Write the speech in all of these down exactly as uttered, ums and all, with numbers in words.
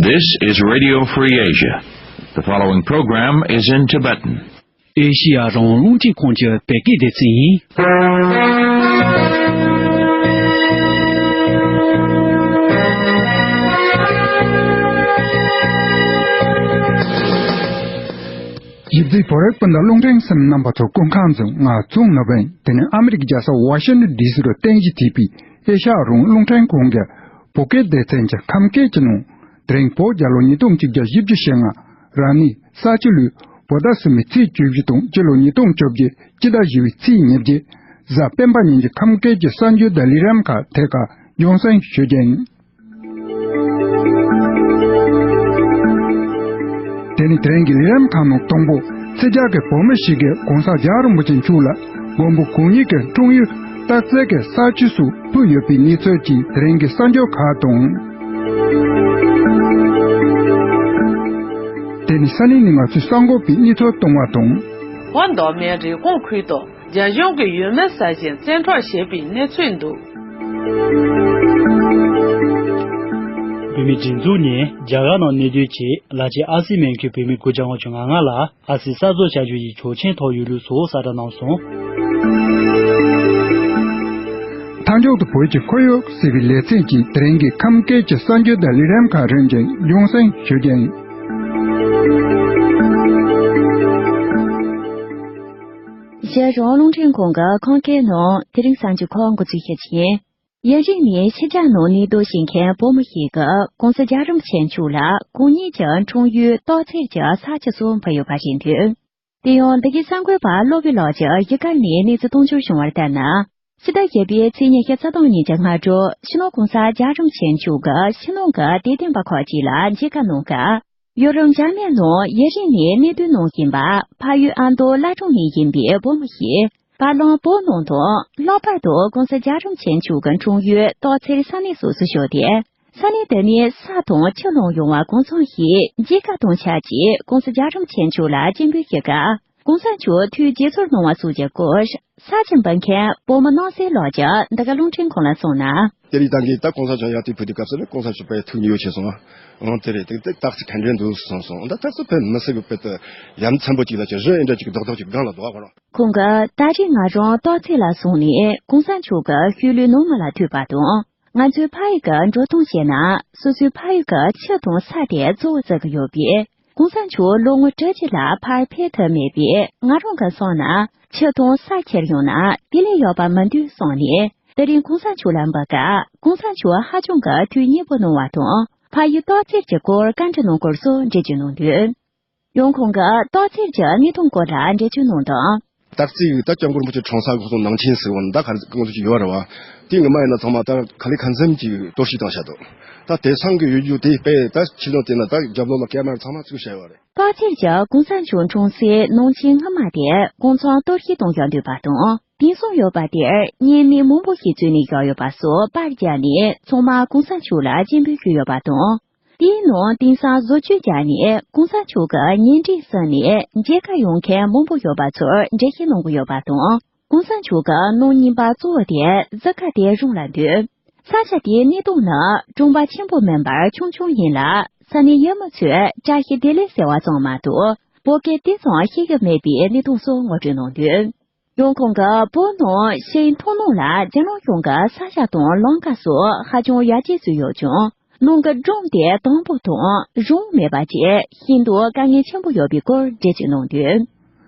This is Radio Free Asia. The following program is in Tibetan. ཨེ་ཤི་ཡ་རང་དབང་རླུང་འཕྲིན་ཁང་གི་བོད་སྐད་སྡེ་ཚན་ཡིན། ཡིག་རྩིས་བོད་རིགས་སྤུན་ཟླ་རླུང་འཕྲིན་གསན་མཁན་རྣམ་པ་ཚོ་སྐུ་ཁམས་བཟང་། ང་ཚོང་ནོར་བུ་ཡིན། དེ་ནི་ཨ་མི་རི་ཀའི་རྒྱལ་ས་ཝ་ཤིང་ཏོན་ཌི་སི་རུ་རྟེན་གཞི་བྱས་པའི་ཨེ་ཤ་ཡ་རང་དབང་རླུང་འཕྲིན་ཁང་གི་བོད་སྐད་སྡེ་ཚན་གྱི་ཁམས་སྐད་ཀྱི་ནང་དེ་རིང་བོད་རྒྱལ་ལོ་ཉིས་སྟོང་གཅིག་བརྒྱ་བཞི་བཅུ་ཞེ་ལྔ། རང་ནི་ས་བྱི་ལོའི་བོད་ཟླ་གསུམ་པའི་ཚེས་བཅུ་བཞི་དང་སྤྱི་ལོ་ཉིས་སྟོང་བཅོ་བརྒྱད་སྤྱི་ཟླ་བཞི་པའི་ཚེས་ཉེར་བརྒྱད། གཟའ་སྤེན་པ་ཉིན་གྱི་ཁམས་སྐད་ཀྱི་གསར་འགྱུར་དང་ལས་རིམ་ཁག་ཐད་ཀར་རྒྱང་སྲིང་ཞུ་རྒྱུ་ཡིན། དེ་ནི་དེ་རིང་གི་ལས་རིམ་ཁག་ནང་དང་པོ། ཕྱི་རྒྱལ་གྱི་བོད་མི་ཞིག་གིས་གོང་ས་རྒྱལ་བ་རིན་པོ་ཆེ་མཆོག་ལ་མགོན་པོ་གང་ཉིད་ཀྱི་འཁྲུངས་ཡུལ་སྟག་རྩེ་གི་ས་ཆ་སུ་ཕུལ་ཡོད་པའི་གནས་ཚུལ་གྱི་དེ་རིང་གི་གསར་འགྱུར་ཁག་དང་། དེ་ནི་ས་གནས་ནས་ང་ཚོས་གསར་འགོད་པའི་གནས་ཚུལ་གཏོང་བ་དང་། བོད་མདོ་སྨད་རེབ་གོང་ཁུལ་དུ་རྒྱ་གཞུང་གིས་ཡུལ་མི་ས་ཞིང་བཙན་འཕྲོག་བྱས་པའི་གནས་ཚུལ་འདུག་བོད་མིའི་སྒྲིག་འཛུགས་ནས་རྒྱ་གར་ནང་གནས་སྡོད་ཀྱི་ལ་ཆེ་ཨ་སི་སྨན་ཁུལ་བོད་མི་དགུ་བརྒྱ་ལྔ་བཅུ་ང་ལྔ་ལ་ཨ་སི་གསར་བཟོ་བྱ་རྒྱུ་ཡི་ཆོག་མཆན་ཐོབ་ཡོད་ལུགས་སོགས་གསལ་བསྒྲགས་གནང་སོང་། མཐའ་མཇུག་ཏུ་བོད་ཀྱི་ཁོར་ཡུག་ཟེར་བའི་ལེ་ཚན་གྱི་དེ་རིང་གི་ཁམས་སྐད་ཀྱི་གསར་འགྱུར་དང་ལས་རིམ་ཁག་རིམ་བཞིན་རྒྱང་སྲིང་ཞུ་རྒྱུ་ཡིན། གཞན་རང་དབང་རླུང་འཕྲིན་ཁང་གི་ཁམས་སྐད་ནང་དེ་རིང་གསར་འགྱུར་ཁག་འགོ་འཛུགས་ཞུ་རྒྱུ་ཡིན། དབྱིན་ཡུལ་ནས་ཕྱི་རྒྱལ་ནང་གནས་སྡོད་བྱེད་མཁན་བོད་མི་ཞིག་གིས་གོང་ས་རྒྱལ་བ་རིན་པོ་ཆེ་མཆོག་ལ་གང་ཉིད་ཀྱི་འཁྲུངས་ཡུལ་སྟག་རྩེ་གྱི་ས་ཆ་སུ་ཕུལ་ཡོད་པ་རེད་འདུག་དེ་ཡང་འདི་གའི་གསར་འགོད་པ་བློ་བྷེ་ལགས་ཀྱིས་གཞིས་ཀ་ནས་གནས་ཚུལ་གཏོང་ཕྱོགས་བྱུང་བར་ལྟར་ན། ཕྱི་ཟླ་བཞི་པའི་ཚེས་ཉི་ཤུ་རྩ་གཏོང་ཉིན་གྱི་སྔ་དྲོ་སྤྱི་ནོར་གོང་ས་རྒྱལ་བ་རིན་པོ་ཆེ་མཆོག་གིས་ཕྱི་ནང་གི་དད་ལྡན་པ་ཁག་ཅིག་ལ་མཇལ་ཁ་གནང་སྐབས། ཡོ་རོབ་འཇར་མན་ནང་ཡུན་རིང་ནས་གནས་སྡོད་གནང་བཞིན་པ་ཕ་ཡུལ་ཨ་མདོ་བླ་བྲང་ནས་ཡིན་པའི་བོད་མི་ཞིག་བར་ལམ་བོད་ནང་དང་ལྷག་པར་དུ་གོང་ས་རྒྱལ་བ་རིན་པོ་ཆེ་མཆོག་གི་འཁྲུངས་ཡུལ་སྟག་རྩེ་ས་གནས་སོགས་སུ་ཞུགས་ཏེ། ས་གནས་དེ་ནས་ས་དང་ཆུ་ལོན་ཡོང་བ་གང་འཚམ་ཞིག་མཇལ་ཁ་གཏོང་འཆར་གྱིས་གོང་ས་རྒྱལ་བ་རིན་པོ་ཆེ་མཆོག་ལ་སྤྱན་འབུལ་ཞུས་སྐབས། གོང་ས་མཆོག་ཐུགས་དགྱེས་ཚོར་གནང་བ་སོགས་ཀྱི་སྐོར་ས་ཆ་འབུལ་མཁན་བོད་མི་རྣམ་སྲས་ལགས་ཀྱིས་འདི་ག་རླུང་འཕྲིན་ཁང་ལ་གསུངས་ན། དེ་རིང་ད་གིན་ད་གོང་ས་མཆོག་ཡར་ཐོན་ཕུལ་དུས་སྐབས་སུ་ནི་གོང་ས་མཆོག་དཔེ་ཐུགས་མཉེས་པོ་བྱས་སོང་ཨ། འོང་དེ་རེད། དེ་དེ་སྟག་རྩེ་ག་འདྲ་འདུག་གསུངས་སོང་། ད་སྟག་རྩེ་དཔེ་མི་སྲིད་པའི་དཔེ་དུ་ཡ་མཚན་པོ་ཅིག་ལ་ཅིག་རི་ཨེ་འདྲ་ཅིག་རྡོག་རྡོག་ཅིག་སྒང་ལ་འདུག་ཨ་ཁོ་རང་། ཁོང་གིས་ད་རེས་ང་རང་སྟག་རྩེ་ལ་སོང་ནས་གོང་ས་མཆོག་གི་ཤུལ་ལུས་ནང་མ་ལ་ཐུག་པ་དང་། ང་ཚོའི་ཕ་ཡུལ་གྱི་འགྲོ་སྟངས་བཤད་ན་སོ་སོའི་ཕ་ཡུལ་གྱི་ཆུ་དང་ས་དེ་གཙོ་བོ་བརྩི་གི་ཡོད་པས། གོང་ས་མཆོག་ལོ་ངོ་དྲུག་ཅུ་ལ་ཕར་ཕེབས་ཐུབ་མེད་པས། ང་རང་གིས་བསམ་ན་ཆུ་དང་ས་ཁྱེར་ཡོང་ན་དེ་ལས་ཡག་པ་མི་འདུག་བསམ་ནས། དེ་རིང་གོང་ས་མཆོག་ལ་འབུལ་སྐབས་གོང་ས་མཆོག་ཧ་ཅང་གི་ཐུགས་མཉེས་པོ་གནང་བ་དང་། ཕ་ཡུལ་སྟག་རྩེ་གྱི་སྐོར་བཀའ་འདྲི་གནང་སྐོར་སོགས་འགྲེལ་བརྗོད་གནང་འདུག་ཡང་ཁོང་གིས་སྟག་རྩེ་གྱི་གནས་སྟངས་སྐོར་ལ་འགྲེལ་བརྗོད་གནང་དོན། སྟག་རྩེ་ཡུལ་ད་སྐྱབས་མགོན་རིན་པོ་ཆེ་འཁྲུངས་ས་གོ་སོང་ནང་ཆེན་ཟེར་བ་ནི་ད་ག་རེ་གང་ཟེར་གྱི་ཡོད་རེད་བ། དེ་ངོ་མ་ཡིན་ན་ཚང་མ་ད་ག་ལེ་གང་འཚམ་གྱི་གཏོར་བཤིག་བཏང་བཞག་འདུག་ད་དེང་སང་གི་ཡུལ་རྒྱུ་དེ་དཔེ་ད་ཕྱི་ལོགས་དེ་ན་ད་རྒྱབ་ལོགས་ལ་ཀེ་མ་ར་ཚང་མ་བཙུགས་བཞག་ཡོད་རེད། སྟག་རྩེ་གྱི་གོང་ས་མཆོག་འཁྲུངས་སའི་ནང་ཆེན་སྔ་མ་དེ་གང་འཚམ་གཏོར་བཤིག་གཏོང་བཞག་འདུག་པ་དང་། དེང་སང་ཡོད་པ་དེར་བརྙན་མིག་མང་པོ་ཞིག་བཙུགས་ནས་བཞག་ཡོད་པ་སོགས་པར་བརྒྱབ་ནས་ཚང་མ་གོང་ས་མཆོག་ལ་སྤྱན་འབུལ་ཞུས་ཡོད་པ་དང་། དེའི་ནང་དེང་སང་བཟོ་བཅོས་བརྒྱབ་ནས་གོང་ས་མཆོག་གི་ཉེ་འབྲེལ་ཟིན་ནས་མཇལ་ཁ་ཡོང་མཁན་མང་པོ་ཡོད་པ་ཚོར་འགྲེལ་བཤད་གནང་གི་ཡོད་པ་དང་། གོང་ས་མཆོག་གི་ནང་རྙིང་པ་གཙོ་བོ་དེ་གཟི་ཁ་དེ་རང་ལ་འདུག་ས་ཆ་དེའི་གནས་སྟངས་ནི་གྲོང་པ་ཆེན་པོ་མིན་པར་ཆུང་ཆུང་ཡིན་ལ། ས་གནས་ཡུལ་མི་ཚོས་བཀྲ་ཤིས་བདེ་ལེགས་ཟེར་བ་ཙམ་མ་གཏོགས་བོད་སྐད་དེ་ཙམ་ཤེས་ཀྱི་མེད་པའི་གནས་སྟངས་སོགས་ངོ་སྤྲོད་གནང་འདུག་ཡང་ཁོང་གིས་བོད་ནང་ཤིང་འཐུ་ནང་ལ་རྒྱལ་ནང་གཞུང་གི་ས་ཆ་དང་ལམ་ཀ་སོགས་ཧ་ཅང་ཡར་རྒྱས་བཟོས་ཡོད་ཀྱང་། ནང་གི་སྒྲོམ་དེ་དམ་པོ་དང་རང་དབང་མེད་པ་བཅས་ཤིན་ཏུ་དཀའ་ངལ་ཆེན་པོ་ཡོད་པའི་སྐོར་འགྲེལ་བརྗོད་གནང་འདུག་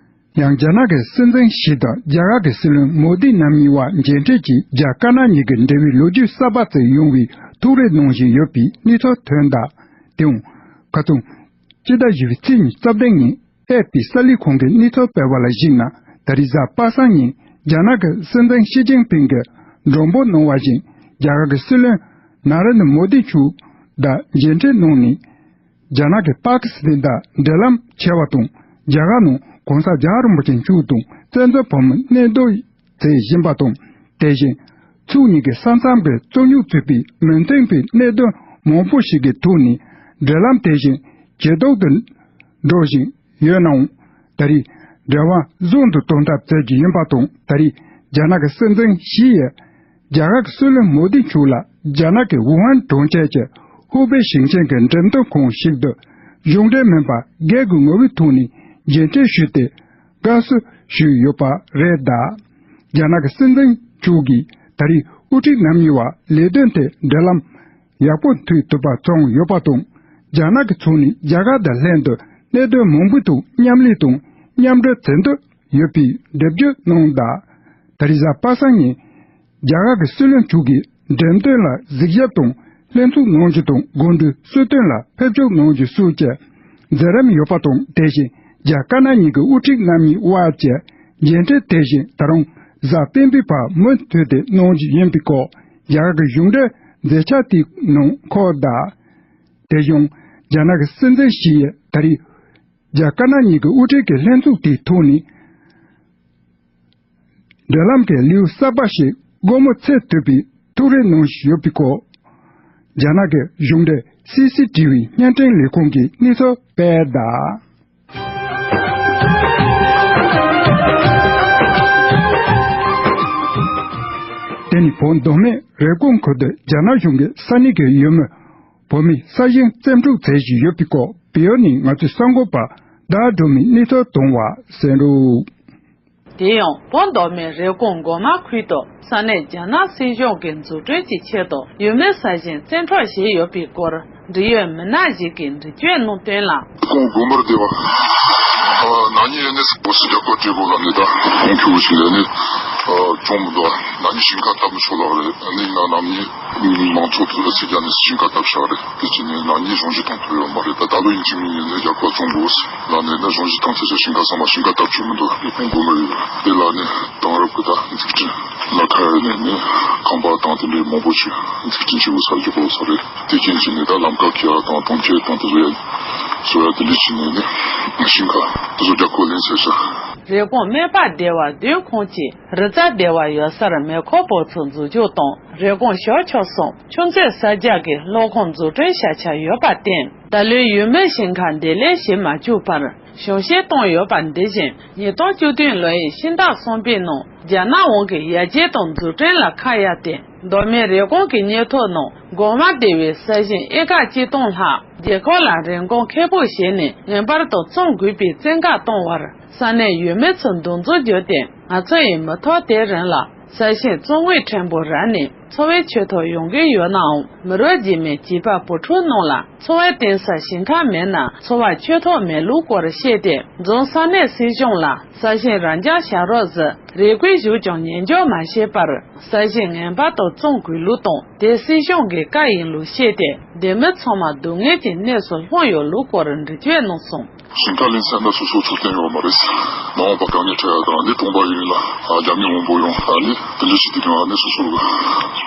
ཡང་རྒྱ་ནག་གི་སྲིད་འཛིན་ཞི་དང་རྒྱ་གར་གྱི་སྲིད་བློན་མོ་དི་རྣམ་གཉིས་བར་མཇལ་འཕྲད་ཀྱིས་རྒྱ་དཀར་ནག་གཉིས་ཀྱི་འབྲེལ་བའི་ལོ་རྒྱུས་གསར་པ་བརྩིས་ཡོང་བའི་ཐུགས་རེ་གནང་བཞིན་ཡོད་པའི་གནས་ཚུལ་ཐོན་གདའ། དེའང་ཁ་སང་སྤྱི་ཟླ་བཞི་པའི་ཚེས་ཉི་ཤུ་རྩ་བདུན་ཉིན་ཨེ་ཕི་གསར་ལས་ཁང་གིས་གནས་ཚུལ་སྤེལ་བ་ལ་གཞིགས་ན། ད་རེས་གཟའ་པ་སངས་ཉིན་རྒྱ་ནག་གི་སྲིད་འཛིན་ཞི་ཅིན་ཕིང་གིས་མགྲོན་འབོད་གནང་བ་བཞིན་རྒྱ་གར་གྱི་སྲིད་བློན་ན་རེན་དྲ་མོ་དི་མཆོག་དང་མཇལ་འཕྲད་གནང་ནས། རྒྱ་ནག་གིས་པ་ཀི་སི་ཐན་དང་འབྲེལ་ལམ་ཆེ་བ་དང་། རྒྱ་གར་ནང་གོང་ས་རྒྱལ་བ་རིན་པོ་ཆེ་མཆོག་དང་བཙན་བྱོལ་བོད་མི་གནས་སྡོད་བྱེད་བཞིན་པ་དང་། དེ་བཞིན་ཕྱོགས་གཉིས་ཀྱི་ས་མཚམས་ཀྱི་རྩོད་རྙོག་གཙོས་པའི་མི་མཐུན་པའི་གནད་དོན་མང་པོ་ཞིག་གི་ཐོག་ནས་འབྲེལ་ལམ་དེ་བཞིན་ཇེ་སྡུག་ཏུ་འགྲོ་བཞིན་ཡོད་ནའང་། ད་རེས་འབྲེལ་བ་བཟང་དུ་གཏོང་ཐབས་བྱེད་ཀྱི་ཡིན་པ་དང་། ད་རེས་རྒྱ་ནག་གི་སྲིད་འཛིན་ཞི་ཡིས་རྒྱ་གར་གྱི་སྲིད་བློན་མོ་དི་མཆོག་ལ་རྒྱ་ནག་གི་ཝུ་ཧན་གྲོང་ཁྱེར་གྱི་ ཧུའུ་པེ་ཞིང་ཆེན་གྱི་འགྲེམས་སྟོན་ཁང་ཞིག་ཏུ་གཞུང་འབྲེལ་མིན་པ་སྒེར་གྱི་ངོ་བོའི་ཐོག་ནས་མཇལ་འཕྲད་ཞུས་ཏེ། དགའ་བསུ་ཞུས་ཡོད་པ་རེད་གདའ། རྒྱ་ནག་གི་སྲིད་འཛིན་མཆོག་གིས་ད་རེས་དབུ་ཁྲིད་རྣམ་གཉིས་བར་ལས་དོན་ཐད་འབྲེལ་ལམ་ཡག་པོ་མཐུད་ཐུབ་པ་བྱུང་ཡོད་པ་དང་། རྒྱ་ནག་གི་ཕྱོགས་ནས་རྒྱ་གར་དང་ལྷན་དུ་གནད་དོན་མང་པོའི་ཐོག་མཉམ་ལས་དང་མཉམ་འབྲེལ་བྱེད་འདོད་ཡོད་པའི་འགྲེལ་བརྗོད་གནང་གདའ། ད་རེས་གཟའ་པ་སངས་ཉིན། རྒྱ་གར་གྱི་སྲིད་བློན་མཆོག་གིས་འགྲེམས་སྟོན་ལ་གཟིགས་ཞིབ་དང་ལྷན་ཚོགས་གནང་རྒྱུ་དང་དགོང་དྲོའི་གསོལ་སྟོན་ལ་ཕེབས་ཞུགས་གནང་རྒྱུ་སོགས་ཀྱི་མཛད་རིམ་ཡོད་པ་དང་། དེ་བཞིན་རྒྱ་དཀར་ནག་གཉིས་ཀྱི་དབུ་ཁྲིད་རྣམ་གཉིས་དབར་གྱི་མཇལ་འཕྲད་དེ་བཞིན་ད་རུང་གཟའ་སྤེན་པའི་བར་མུ་མཐུད་དེ་གནང་རྒྱུ་ཡིན་པའི་སྐོར་རྒྱ་གར་གྱི་གཞུང་འབྲེལ་མཛད་འཆར་དེའི་ནང་འཁོད་གདའ། དེ་བཞིན་རྒྱ་ནག་གི་སྲིད་འཛིན་ཞི་ཡིས་ད་རེས་རྒྱ་དཀར་ནག་གཉིས་ཀྱི་དབུ་ཁྲིད་ཀྱི་ལྷན་ཚོགས་དེའི་ཐོག་ནས། འབྲེལ་ལམ་གྱི་ལེའུ་གསར་པ་ཞིག་སྒོ་མོ་ཕྱེ་ཐུབ་པའི་ཐུགས་རེ་གནང་བཞིན་ཡོད་པའི་སྐོར། རྒྱ་ནག་གི་གཞུང་འབྲེལ་སི་སི་ཊི་ཝི་བརྙན་འཕྲིན་ལས་ཁུངས་ཀྱིས་གནས་ཚུལ་སྤེལ་གདའ། དེ་ནི་བོད་མདོ་སྨད་རེབ་གོང་ཁུལ་དུ་རྒྱ་ནག་གཞུང་གིས་ས་གནས་ཀྱི་ཡུལ་མི་བོད་མིའི་ས་ཞིང་བཙན་འཕྲོག་བྱེད་བཞིན་ཡོད་པའི་སྐོར། བལ་ཡུལ་ནས་ང་ཚོའི་གསར་འགོད་པ་ཟླ་སྒྲོལ་མས་གནས་ཚུལ་བཏང་བ་གསན་རོགས། དེ་ཡང་བོད་མདོ་སྨད་རེབ་གོང་མགོ་མ་ཁུལ་དུ་ས་གནས་རྒྱ་ནག་སྲིད་གཞུང་གིས་འཛུགས་སྐྲུན་གྱི་ཆེད་དུ་ཡུལ་མིའི་ས་ཞིང་བཙན་འཕྲོག་བྱས་ཡོད་པའི་སྐོར་འབྲེལ་ཡོད་མི་སྣ་ཞིག་གིས་འགྲེལ་བརྗོད་གནང་དོན་ལ། ཁོང་དགོན་པར་བསྡད་པ། ཨ་ན་ནིང་ཨ་ནི་སི་བོ་སི་རྒྱ་གར་བྲིས་གོ་ལ་ནི་ད་ཁོང་ཁྱུ་བོ་ཞིག་ལས་ནི་ཨ་ཅུང་མི་འདུག་ན་ནིང་ཞིང་ཁ་བཏབ་མི་ཆོག་ལ་རེད། ཨ་ནི་ན་ནམ་ནི་མང་ཚོགས་ཚོ་ལ་ཚིག་རྒྱ་ནི་ཞིང་ཁ་བཏབ་བཞག་རེད། དེ་ཅི་ནི་ན་ནིང་གཞུང་ཞིག་བཏང་ཐུབ་ཡོད་མ་རེད། ད་ད་ལོ་ཡིན་གཅིག་མིན་གཉིས་ནི་རྒྱ་གར་བཙོང་དགོས་ལ་ནི་ན་གཞུང་ཞིག་བཏང་ཚེ་ཞིང་ཁ་ཚང་མ་ཞིང་ཁ་བཏབ་ཆོག་མི་འདུག་ཁོང་དགོན་པར་ཡོད་དེ་ལ་ནི་དེང་རབས་ཀྱི་ད་འཛུགས་སྐྲུན་ལ་ཁ་ཡོད་ནས་ནི་ཁང་པ་དང་དེ་འདྲའི་མང་པོ་ཞིག་འཛུགས་སྐྲུན་བྱེད་དགོས་ས་རྒྱུ་གོ་ས་རེད། དེ་རྐྱེན་གྱིས་ནི་ད་ལམ་ཀ་འཁེལ་བ་དང་གྲོང་ཁྱེར་དང་དེ་ཚོ་ཡ་བཟོ་ཡ་དེ་འདྲ་བྱས་ནས་ནི་ཞིང་ཁ་དེ་ཚོ་རྒྱ་ཁོ་ལེན་ཟེར་ཤག་རེབ་གོང་སྨད་པ་སྡེ་བ་བདུན་ཁོངས་ཀྱི་རི་རྩ་སྡེ་བ་ཡོད་སར་མེ་འཁོར་སྤོ་ཚོགས་འཛུགས་རྒྱུ་དང་། རེབ་གོང་ཞོལ་ཕྱོགས་སུ་ཆུ་མཛོད་གསར་རྒྱག་གི་གློག་ཁང་འཛུགས་སྐྲུན་བྱ་འཆར་ཡོད་པར་བརྟེན། ད་ལོའི་ཡུལ་མིའི་ཞིང་ཁ་འདེབས་ལས་བྱེད་མ་བཅུག་པར་གཞུང་བཞེས་བཏང་ཡོད་པ་འདི་བཞིན་ཉིས་སྟོང་བཅུ་བདུན་ལོའི་ཕྱི་ཟླ་གསུམ་པའི་ནང་རྒྱ་ནག་དབང་གིས་ཡར་རྒྱས་དང་འཛུགས་སྐྲུན་ལ་ཁ་གཡར་ཏེ། མདོ་སྨད་རེབ་གོང་གི་སྙིང་ཐོག་ནང་སྒོ་མང་སྡེ་བའི་ས་ཞིང་ཨེ་ཀར་གཅིག་སྟོང་ལྷག་རྒྱལ་ཁབ་ལ་རིན་གོང་ཁེ་སྤོགས་བྱས་ནས་ངེས་པར་དུ་བཙོང་དགོས་པའི་བཙན་བཀའ་གཏོང་བར་ས་གནས་ཡུལ་མི་ཚོས་འདུ་འཛོམས་བརྒྱུད་དེ། ང་ཚོ་ཡི་མི་ཐོག་དེ་རིང་ལ་ས་ཞིང་བཙོང་དངུལ་ཕྲན་བུ་རག་ནས་འཚོ་བའི་ཆེད་དུ་ཡོང་གི་ཡོད་ནའང་། མི་རབས་རྗེས་མའི་བྱིས་པ་བུ་ཕྲུག་རྣམས་ལ་འཚོ་བའི་རྟེན་ས་ཞིང་ཁ་མེད་ན་འཚོ་བ་འཁྱོལ་ཐབས་མེད་ལུགས་སྐོར་བཤད་དེ། རྫོང་ས་གནས་སྲིད་གཞུང་ལ་ས་ཞིང་རང་འཇགས་བཞག་རོགས་ཟེར་རེ་སྐུལ་ཞུས་ཀྱང་ཉན་འཇོག་མ་བྱས་པར། ས་ཞིང་ངེས་པར་དུ་བཙོང་དགོས་ལུགས་དང་། དེ་སྲིད་གཞུང་གི་བཀའ་ཡིན་ལུགས་བཤད་དེ། སྡེ་མི་ཚང་མ་སྡུག་བསྔལ་གྱི་གནས་སུ་ལྷུང་ཡོད་ལུགས་སྐོར་འགྲེལ་བརྗོད་གནང་སོང་། ཞིང་ཁ་ལེན་ཚར་ན་སོ་སོ་ཚུར་བསྟན་ཡོད་མ་རེད། མ་འོངས་པ་དཀའ་ངལ་འཕྲད་ཡ་དང་ནི་གྲོང་པ་ཡིན་ལ་རྒྱ་མི་མང་པོ་ཡོང་ཨ་ནི་དེ་འདྲ་ཞིག་དེ་རིང་ཨ་ནི་སོ་སོ་གི་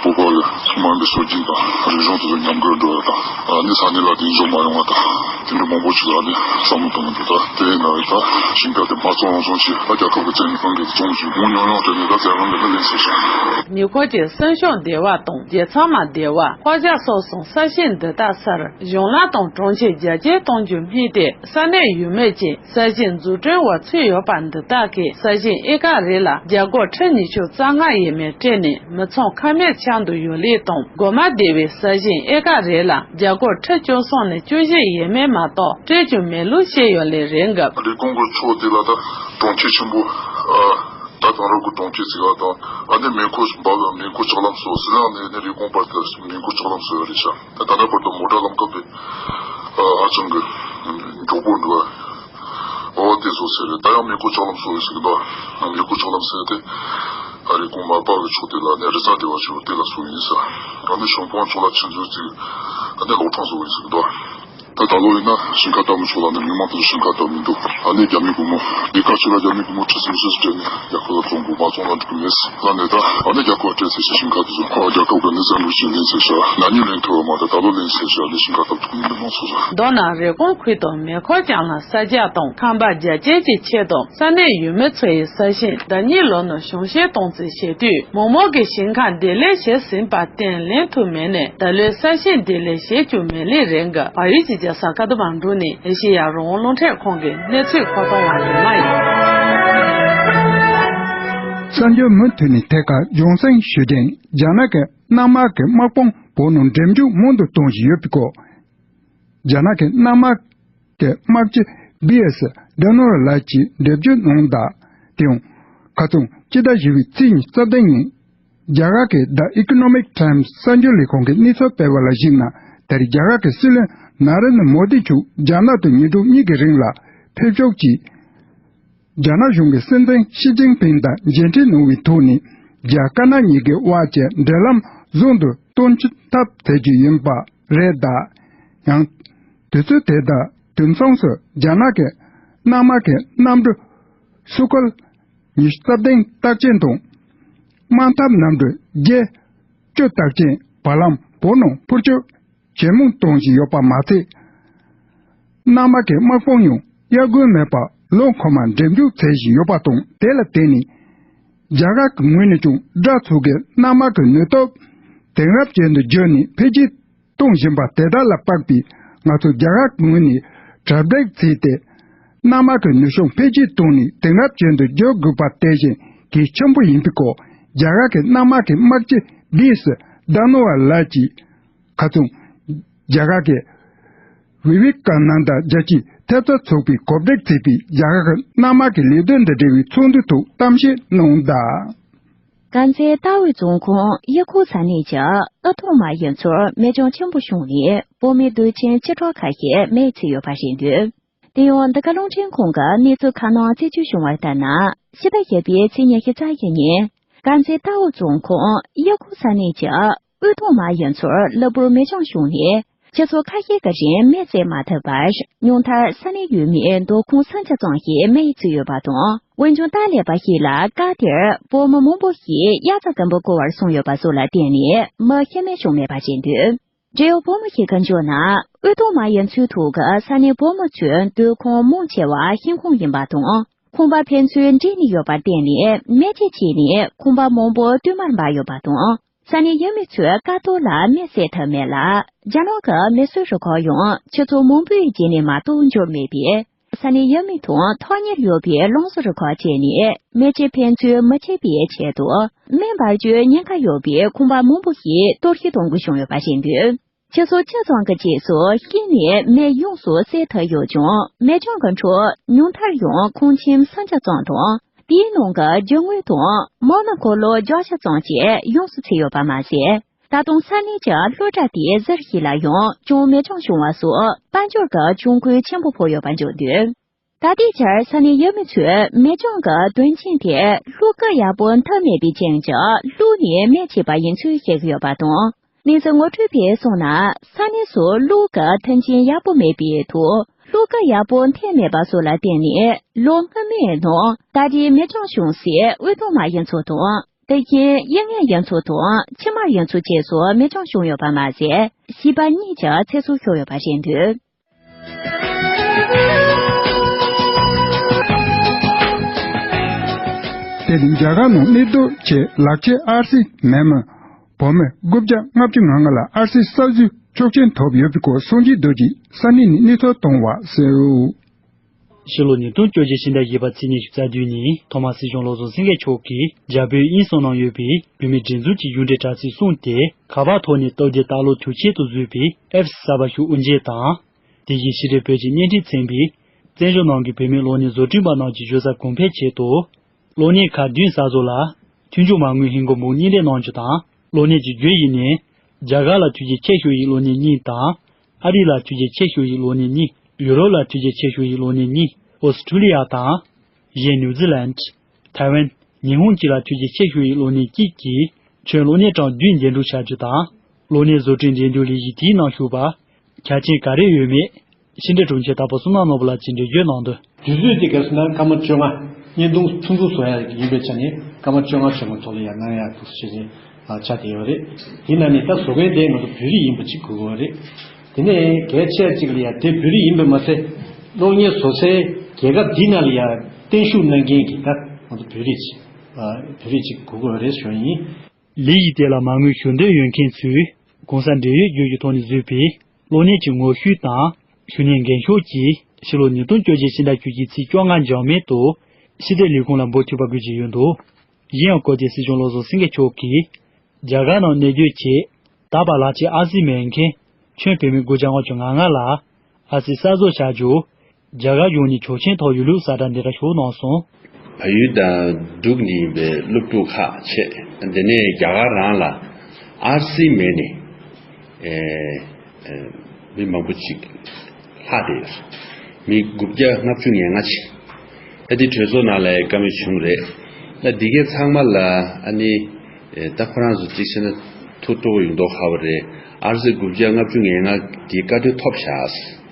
བོད་པ་གི་ཚང་མ་འདི་སྲོལ་རྒྱུན་དང་རིག་གཞུང་དེ་ཚོ་ཉམས་རྒུད་འགྲོ་ཡ་དང་ཨ་ནི་ས་གནས་ལ་དེ་འཇོག་མ་ཡོང་བ་དང་དེ་འདྲ་མང་པོ་ཞིག་ལ་ནི་བསམ་བློ་གཏོང་གི་འདུག་ད་དེ་ན་ད་ཞིང་ཁ་དེ་མ་བཙོང་རང་བཙོང་བྱས་ད་རྒྱལ་ཁབ་ཀྱི་བཙན་གྱི་ཁང་གི་བཙོང་བྱས་མུ་ཉོ་ཉོ་དེ་ནི་ད་བཙན་དབང་གི་ནི་ལེན་ཟེར་ཤག་ཉེ་འཁོར་གྱི་སྲིད་གཞུང་སྡེ་བ་དང་རྒྱལ་ཚང་མ་སྡེ་བ་ཕོ་བྱ་སོགས་སུ་ས་ཞིང་འདི་དག་སར་གཞུང་ལམ་དང་གྲོང་ཁྱེར་རྒྱ་སྐྱེད་གཏོང་རྒྱུ་སྨྲས་ཏེ། ས་གནས་ཡུལ་མི་བཅས་ས་ཞིང་འཛུགས་སྐྲུན་འོག་ཚུད་ཡོད་པ་འདི་དག་གིས་ས་ཞིང་ཨེ་ཀར་རེ་ལ་རྒྱ་སྒོར་ཁྲི་ཉི་ཤུ་རྩ་ལྔ་ཡས་མས་སྤྲད་ནས་མི་ཚང་ཁ་མེད་ཆགས་འདུག་ཡོད་ལུགས་དང་། སྒོ་མང་སྡེ་བའི་ས་ཞིང་ཨེ་ཀར་རེ་ལ་རྒྱ་སྒོར་ཁྲི་བཅུ་གསུམ་ནས་བཅུ་བཞི་ཡས་མས་མ་གཏོགས་སྤྲད་རྒྱུ་མེད་ལུགས་བཤད་ཡོད་ལུགས་རེད་འགབ། རི་ཀོན་གྱི་ཕྱོགས་དེ་ལ་ད་གྲོང་ཁྱེར་ཆེན་པོ་ཨ། ད་དེང་རབས་ཀྱི་གྲོང་ཁྱེར་ཅིག་ལ་དང་ཨ་ནི་མེ་འཁོར་འབབ་མེ་འཁོར་ལྕགས་ལམ་སོགས་ཟི་ལིང་ནས་ནི་རི་ཀོན་བར་དུ་མེ་འཁོར་ལྕགས་ལམ་བཟོས་ཡོད་རེད་ཤག་ད་ལྟ་བར་དུ་མོ་ཊ་ལམ་ཁ་དཔེ་ཧ་ཅང་གི་མགྱོགས་པོ་འགྲོ་བ། འོ་དེ་བཟོ་ཟེར་རེད། ད་ཡང་མེ་འཁོར་ལྕགས་ལམ་བཟོ་ཡོད་ཟེར་གི་འདུག་མེ་འཁོར་ལྕགས་ལམ་ཟེར་དེ་ཨ་རི་ཀོན་མ་པ་གི་ཕྱོགས་དེ་ལ་ནི་རི་རྩ་སྡེ་བ་ཞིག་ཡོད་དེ་ལ་བཟོ་ཡིན་ཟེར། ཨ་ནི་ཤོང་ཕོང་ཕྱོགས་ལ་ཆུ་མཛོད་ཅིག་ཨ་ནི་གློག་ཁང་བཟོ་ཡིན་ཟེར་གི་འདུག་ད་ད་ལོ་ཡིན་ན་ཞིང་ཁ་བཏབ་མི་ཆོག་ལ་ནི་མི་མང་དེ་ཚོ་ཞིང་ཁ་བཏབ་མི་འདུག་ཨ་ནི་རྒྱ་མི་སྒོར་མོ་འདི་ག་ཚོད་ལ་རྒྱ་མི་སྒོར་མོ་ཁྲི་སུམ་ཅུ་སྤྲད་ནས་རྒྱ་ཁོ་ལ་བཙོང་དགོས་མ་བཙོང་ལ་འགྲིག་གི་མེད་ཟེར་ལ་ནི་ད་ཨ་ནི་རྒྱ་ཁོ་སྤྲད་ཟེར་ཞིང་ཁ་དེ་ཚོ་ཁོ་རྒྱ་ཁོ་གི་ནི་བཙན་པོ་ཞིག་ལེན་ཟེར་ཤག་ན་ནིང་ལེན་ཐུབ་པ་མ་རེད། ད་ལོ་ལེན་ཟེར་ཤག་ལས་ཞིང་ཁ་བཏབ་ཐུབ་གི་མི་འདུག་མང་ཚོགས་ལ། མདོར་ན་རེབ་གོང་ཁུལ་དུ་མེ་འཁོར་རྐྱང་ལ་ས་རྒྱག་དང་ཁང་པ་རྒྱ་སྐྱེད་ཀྱི་ཆེད་དུ་ས་གནས་ཡུལ་མི་ཚོ་ཡི་ས་ཞིང་ཟླ་གཉིས་ལོ་ནང་གཞུང་བཞེས་གཏོང་རྩིས་བྱེད་དུས། མོག་མོག་གི་ཞིང་ཁ་འདེབས་ལས་བྱས་ཟིན་པར་བརྟེན་ལེན་ཐུབ་མེད་ནས་ད་ལོའི་ས་ཞིང་འདེབས་ལས་བྱེད་རྒྱུ་མེད་ལེ་རེད་འགའ། བལ་ཡུལ་གྱི་རྒྱལ་ས་ཀ་ཐ་མན་གྲུ་ནས་ཨེ་ཤེ་ཡ་རང་དབང་རླུང་འཕྲིན་ཁང་གི་གནས་ཚུལ་མཁོ་གཏོང་བ་ཉི་མ་ཡིན། གསར་འགྱུར་མུ་མཐུད་ནས་ཐད་ཀར་སྦྱོང་གསན་ཞུ་རྒྱུ་ཡིན། རྒྱ་ནག་གི་གནམ་དམག་གི་དམག་དཔུང་ བོད་ནང་འགྲེམས་འཇུག་མང་དུ་གཏོང་བཞིན་ཡོད་པའི་སྐོར། རྒྱ་ནག་གི་གནའ་མ་གི་དམག་སྤྱི་བི་ཨེས་ཌ་ནོ་ལ་གྱིས་འགྲེམས་སྤེལ་གནང་གདའ། དེ་ཡང་ཁ་སང་སྤྱི་ཟླ་བཞི་པའི་ཚེས་ཉི་ཤུ་རྩ་བདུན་ཉིན། རྒྱ་གར་གྱི་The Economic Times གསར་འགྱུར་ལས་ཁང་གིས་གནས་ཚུལ་སྤེལ་བ་ལ་གཞིགས་ན། ད་རེས་རྒྱ་གར་གྱི་སྲིད་བློན་ན་རེན་དྲ་མོ་དི་མཆོག་རྒྱ་ནག་ཏུ་ཉིན་གྲངས་གཉིས་ཀྱི་རིང་ལ་ཕེབས་ཕྱོགས་ཀྱིས། རྒྱ་ནག་གཞུང་གི་སྲིད་འཛིན་ཞི་ཅིན་ཕིང་དང་མཇལ་འཕྲད་གནང་བའི་ཐོག་ནས། རྒྱ་དཀར་ནག་གཉིས་ཀྱི་དབར་གྱི་འབྲེལ་ལམ་བཟང་དུ་གཏོང་ཐབས་བྱེད་རྒྱུ་ཡིན་པ་རེད་གདའ། ཡང་། དུས་ཚོད་དེ་དང་དུས་མཚུངས་སུ་རྒྱ་ནག་གི་གནའ་མ་གི་གནམ་གྲུ་སུ་ཁོལ་ཉི་ཤུ་རྩ་བདུན་རྟགས་ཅན་དང་། དམག་འཐབ་གནམ་གྲུ་བརྒྱད་ཅུ་རྟགས་ཅན་བར་ལམ་བོད་ནང་འཕུར་སྐྱོད་ཇེ་མང་གཏོང་བཞིན་ཡོད་པ་མ་ཚད། གནའ་མ་གི་དམག་དཔུང་ཡང་དབྱར་དགུན་མེད་པར་ལོ་འཁོར་མ་འགྲེམས་འཇུག་བྱེད་བཞིན་ཡོད་པ་དང་། དེ་ལ་བརྟེན་ནས། རྒྱ་གར་གྱི་ངོས་ནས་ཀྱང་དགྲ་ཚོགས་ཀྱི་གནའ་མ་གི་ནུས་སྟོབས་དེང་རབས་ཅན་དུ་བསྒྱུར་ནས་འཕེལ་རྒྱས་གཏོང་བཞིན་པ་དེ་དག་ལ་དཔག་པའི་ང་ཚོ་རྒྱ་གར་གྱི་ངོས་ནས་གྲ་སྒྲིག་བྱས་ཏེ། གནའ་མ་གི་ནུས་ཤུགས་འཕེལ་རྒྱས་གཏོང་ནས་དེང་རབས་ཅན་དུ་བསྒྱུར་དགོས་པ་དེ་བཞིན་གལ་ཆེན་པོ་ཡིན་པའི་སྐོར། རྒྱ་གར་གྱི་གནའ་མ་གི་དམག་སྤྱི་བི་ཨེས་ཌ་ནོ་ཝ་ལགས་ཀྱིས། ཁ་སང་། རྒྱ་གར་གྱི་བི་བེ་ཀ་ནན་ད་རྒྱལ་སྤྱིའི་ཐེབས་རྩ་ཚོགས་པས་གོ་སྒྲིག་བྱས་པའི་རྒྱ་གར་གྱི་གནའ་མ་གི་ལས་དོན་དང་འབྲེལ་བའི་ཚོགས་འདུའི་ཐོག་གཏམ་བཤད་གནང་གདའ། དཀར་མཛེས་རྟའུ་རྫོང་ཁོངས་གཡུ་ཁུག་ས་གནས་ཀྱི་ཨུ་ཐུང་མ་ཡུལ་ཚོར་མེ་སྐྱོན་ཆེན་པོ་བྱུང་ནས་བོད་མི་དུས་ཆེན་སྤྱི་ཕྲུག་ཁ་ཤས་མེར་ཚིག་ཡོད་པ་རེད་འདུག་དེ་ཡང་འདི་ག་རླུང་འཕྲིན་ཁང་གི་གནས་ཚུལ་ཁ་ནང་རྩད་གཅོད་བྱུང་བ་ལྟར་ན། ཕྱི་ཟླ་བཞི་པའི་ཚེས་ཉི་ཤུ་རྩ་བཞི་ཉིན། དཀར་མཛེས་རྟའུ་རྫོང་ཁོངས་གཡུ་ཁུག་ས་གནས་ཀྱི་ཨུ་ཐུང་མ་ཡུལ་ཚོར་གློ་བུར་མེ་སྐྱོན་བྱུང་ནས། ཆུ་ཚོད་ཁ་ཤས་ཀྱི་རིང་མེ་བསད་མ་ཐུབ་པར། ཉུང་མཐར་ས་གནས་ཡུལ་མིའི་སྡོད་ཁང་སུམ་བརྒྱ་ཙམ་ཞིག་མེ་ཡིས་ཚིག་ཡོད་པ་དང་། འོན་ཀྱང་། ཏཱ་ལའི་པ་ཞིག་ལ་སྐབས་དེར་བོད་མི་མང་པོ་ཞིག་དབྱར་རྩྭ་དགུན་འབུ་བརྐོ་བར་སོང་ཡོད་པ་སོགས་ལ་བརྟེན་ནས་མི་ཤི་རྨས་བྱུང་མེད་པ་རེད་འདུག་འབྲེལ་ཡོད་བོད་མི་ཞིག་གིས་བརྗོད་ན། ཨུ་ཐུང་མ་ཡུལ་ཚོའི་ཐོག་གི་ས་གནས་བོད་མི་ཚོའི་སྡོད་ཁང་མང་ཆེ་བ་ཤིང་ཁང་ཡིན་པ་དང་། ཁང་པ་ཕན་ཚུན་འདྲེས་ནས་ཡོད་པར་བརྟེན་ནས། མེ་ལྕེ་ཆད་ནས་ཁང་པ་མང་པོ་བསྟུད་མར་འབར་ཡོད་པ་དང་། ས་གནས་ཡུལ་མི་ཚོས་དཀའ་སྡུག་ལ་མེ་བསད་ཐུབ་མེད་ལ། རྒྱ་ནག་གི་མེ་གསོད་རུ་ཁག་ཡང་ཆུ་ཚོད་མང་པོའི་རྗེས་ནས་མ་གཏོགས་འབྱོར་མེད་པས། ས་གནས་ཡུལ་མི་དང་ཐག་ཉེར་ཡོད་པའི་རླངས་བཟོ་རུ་ཁག་བཅས་ནས་མེ་ལྕེ་ཕན་ཚུན་མི་མཆེད་པའི་ཆེད་དུ། མེ་འབར་རྒྱུའི་ཉེན་ཁ་ཡོད་པའི་ཁང་པ་མང་པོ་ཞིག་གཏོར་བཤིག་གཏོང་དགོས་བྱུང་ཡོད་པ་རེད་འདུག་ཆུ་ཚོད་བཅུ་ཙམ་གྱི་རྗེས་སུ་ཤིང་ནས་མེ་ཡོངས་སུ་བསད་ཐུབ་ཡོད་ཀྱང་། མེ་སྐྱོན་གྱི་འཕྲོ་ཉུང་མཐར་ཡང་ཁང་ཁྱིམ་སུམ་བརྒྱ་ཙམ་དང་། དེའི་ནང་གི་རྒྱུ་དངོས་དང་མ་དངུལ་འཁོར་ལོ་བརྒྱ་ཙམ་ཞིག་ཡོངས་སུ་ཚིག་ཡོད་པ་མ་ཟད། ད་དུང་ས་གནས་ཀྱི་སློབ་གྲྭ་དེའི་ཟུར་ཞིག་ལ་ཡང་ཀྱང་མེ་སྐྱོན་བྱུང་བ་སོགས་དཔལ་འབྱོར་གྱི་གྱོང་གུན་ཆེན་པོ་ཕོག་ཡོད་པ་འཇོག་འདུག་ད་ལྟའི་ཆར་ས་གནས་ཡུལ་མི་ཚོས་མེ་སྐྱོན་གྱི་དོན་རྐྱེན་དེ་གློག་སྐུད་ཡག་པོ་འཐེན་མེད་པའི་རྐྱེན་གྱིས་གློག་ནས་མེ་མཆེད་པ་ཡིན་ཚུལ་བཤད་ཀྱི་ཡོད་པ་དང་། གནས་ཚུལ་ངོ་སྤྲོད་པས་གསུངས་ན། ས་གནས་སུ་གློག་གི་མཐུན་རྐྱེན་ཡག་པོ་མེད་པའི་ཐོག་གློག་སྐུད་ཡག་པོ་འཐེན་མེད་པ་སོགས་ལ་བརྟེན་ནས། ལོ་སྔོན་མའི་ནང་ད་རེས་མེ་སྐྱོན་བྱུང་སའི་དབུས་གདོང་མ་ཡུལ་ཚོ་དང་། དེ་བཞིན་དབྱི་ངན་ཡུལ་ཚོ་དང་ཕྱི་དམར་ཡུལ་ཚོ་བཅས་སུ་མེ་སྐྱོན་བྱུང་ཡོད་པ་མ་ཟད། བྱིས་པ་གཉིས་ཀྱི་ཚེ་སྲོག་ཤོར་ཡོད་པ་རེད་འདུག་དེ་རིང་རྒྱ་གར་ནང་གནས་སྡོད་ཆེད་ལག་ཁྱེར་ཨར་སི་མེད་མི་བོད་མི་དགུ་བརྒྱ་ལྔ་བཅུ་ང་ལྔ་ལ་ཨར་སི་གསར་བཟོའི་ཆོག་མཆན་ཐོབ་ཡོད་པའི་སྐོར་སངས་རྒྱས་རྡོ་རྗེས་ས་གནས་ནས་གནས་ཚུལ་བཏང་བ་གསན་རོགས། ཕྱི་ལོ་ཉིས་སྟོང་བཅོ་བརྒྱད་ཕྱི་ཟླ་བཞི་པ་ཚེས་ཉི་ཤུ་རྩ་བདུན་ཉིན་ཐོག་མར་སྲིད་སྐྱོང་བློ་བཟང་སེང་གེ་མཆོག་གིས་རྒྱ་བོད་དབྱིན་གསུམ་ནང་ཡོད་པའི་བོད་མིའི་སྒྲིག་འཛུགས་ཀྱི་གཞུང་འབྲེལ་དྲ་ཚིགས་གསུམ་སྟེ། ཁ་པར་ཐོག་ནས་སྟབས་བདེ་ལྟ་ཀློག་དུས་ཆེན་དུ་བཟོས་པའི་ཨེབ་སི་གསར་པ་ཞིག་དབུ་འབྱེད་དང་། དེ་བཞིན་ཕྱི་དྲིལ་བོད་ཀྱི་བརྙན་འཕྲིན་ཚན་པས་བཙན་བྱོལ་ནང་གི་བོད་མི་གློག་བརྙན་བཟོ་སྐྲུན་པ་རྣམས་ཀྱི་བཞུགས་ས་གོང་འཕེལ་ཆེད་དུ། གློག་བརྙན་ཁག་བདུན་གསར་བཟོ་ལ། མཐུན་འགྱུར་མ་དངུལ་ཧིན་སྒོར་འབུམ་གཉིས་སྤྲད་གནང་རྒྱུ་དང་། གློག་བརྙན་གྱི་བརྒྱུད་ཡིག་ནི། རྒྱ་གར་ལ་ཐུགས་རྗེ་ཆེ་ཞུ་ཡི་གློག་བརྙན་གཉིས་དང་། ཨ་རི་ལ་ཐུགས་རྗེ་ཆེ་ཞུ་ཡི་གློག་བརྙན་གཉིས། ཡུ་རོབ་ལ་ཐུགས་རྗེ་ཆེ་ཞུ་ཡི་གློག་བརྙན་གཉིས། ཨོ་སི་ཁྲུ་ལི་ཡ་དང་། གཞན་ནིའུ་ཛི་ལན། ཐའེ་ཝན། ཉི་ཧོང་བཅས་ལ་ཐུགས་རྗེ་ཆེ་ཞུ་ཡི་གློག་བརྙན་གཅིག་གིས། ཁྱོན་གློག་བརྙན་གྲངས་བདུན་འགྲན་བསྡུར་བྱ་རྒྱུ་དང་། གློག་བརྙན་བཟོ་སྐྲུན་འགྲན་བསྡུར་ལས་གཞི་དེའི་ནང་ཞུགས་པར། ཆ་རྐྱེན་ག་རེ་ཡོད་མེད། ཕྱི་དྲིལ་དྲུང་ཆེ་དྭགས་པོ་བསོད་ནམས་ནོར་བུ་ལགས་ཀྱིས་འགྲེལ་བརྗོད་གནང་དོན། དུས་ཚོད་དེ་ག་རེ་ཟེར་ན་སྐར་མ་བཅོ་ལྔ། བརྙན་ཐུང་ཐུང་ཐུང་བཟོ་ཡ་ཡིན་པའི་ཆ་ནས་སྐར་མ་བཅོ་ལྔ་ཙམ་གྱི་ཐོག་ལ་ཡར་གནང་ཡ་འདུག་ཟེར་ནས་ཆ་དེ་ཡོད་རེད། དེ་ན་ནི་ད་བཟོ་མཁན་དེ་ང་ཚོ་བོད་རིགས་ཡིན་པ་གཅིག་དགོས་ཀྱི་ཡོད་རེད། དེ་ནས་གལ་ཆེ་གཅིག་ལ་ཡ་དེ་བོད་རིགས་ཡིན་པ་མ་ཟད། གློག་བརྙན་བཟོ་སའི་རྒྱལ་ཁབ་འདི་ནང་ལ་ཡ་བརྟན་བཞུགས་གནང་མཁན་གྱི་ད་ང་ཚོ་བོད་རིགས་ཅིག་བོད་རིགས་ཅིག་དགོས་ཀྱི་ཡོད་རེད་ཞུ་ཡ་ཡིན། ལས་གཞི་དེ་ལ་མ་དངུལ་ཞུ་འདོད་ཡོད་མཁན་ཚོས་གོང་ས་འབྲེལ་ཡོད་བརྗོད་གཞི་ཐོག་ནས་བཟོས་པའི་གློག་བརྙན་གྱི་ངོ་བཤུས་དང་ཞུ་སྙན་འགེངས་ཤོག་གིས་ཕྱི་ལོ་ཉིས་སྟོང་བཅོ་བརྒྱད་ཕྱི་ཟླ་བཅུ་གཅིག་ཚེས་བཅོ་ལྔ་འཇར་མན་དུ་ཕྱི་དྲིལ་ལས་ཁུངས་ལ་འབུལ་ཐུབ་པ་དགོས་ཀྱི་ཡོད་འདུག་གཞན་ཡང་སྐོར་དེ་སྲིད་སྐྱོང་བློ་བཟང་སེང་གེ་མཆོག་གིས་རྒྱ་གར་ནང་གནས་སྡོད་ཆེད། ད་བར་ལག་ཆས་ཨར་སི་མེད་མཁན་ཁྱོན་བོད་མི་དགུ་བརྒྱ་ལྔ་བཅུ་ང་ལྔ་ལ་ཨར་སི་གསར་བཟོ་བྱ་རྒྱུ། རྒྱ་གར་ཡུལ་ནས་ཆོག་མཆན་ཐོབ་ཡོད་ལུགས་གསལ་བསྒྲགས་འདི་འདྲ་ཞིག་གནང་སོང་། བལ་ཡུལ་དང་འབྲུག་ནས་ཡིན་པའི་སློབ་ཕྲུག་ཁག་བྱས། དེ་ནས་རྒྱ་གར་རང་ལ་ཨར་སི་མེད་ནས་ཨེ་ཨེ་མི་མང་པོ་ཅིག་ལྷག་བསྡད་ཡོད། མི་དགུ་བརྒྱ་ལྔ་བཅུ་ང་ལྔ་ཅིག་ད་འདི་གྲོས་ཚོགས་ནང་ལ་བཀའ་མོལ་བྱུང་རེད། ད་འདི་གའི་ཚང་མ་ལ་ཨ་ནི་ཨེ་ད་ཁོ་རང་ཚོ་གཅིག་བྱས་ན་ཐུགས་སྤྲོ་པོ་ཡོང་མདོག་ཁ་པོ་རེད། ཨར་སི་དགུ་བརྒྱ་ལྔ་བཅུ་ང་ལྔ་འདི་བཀའ་འཁྲོལ་ཐོབ་བཞག་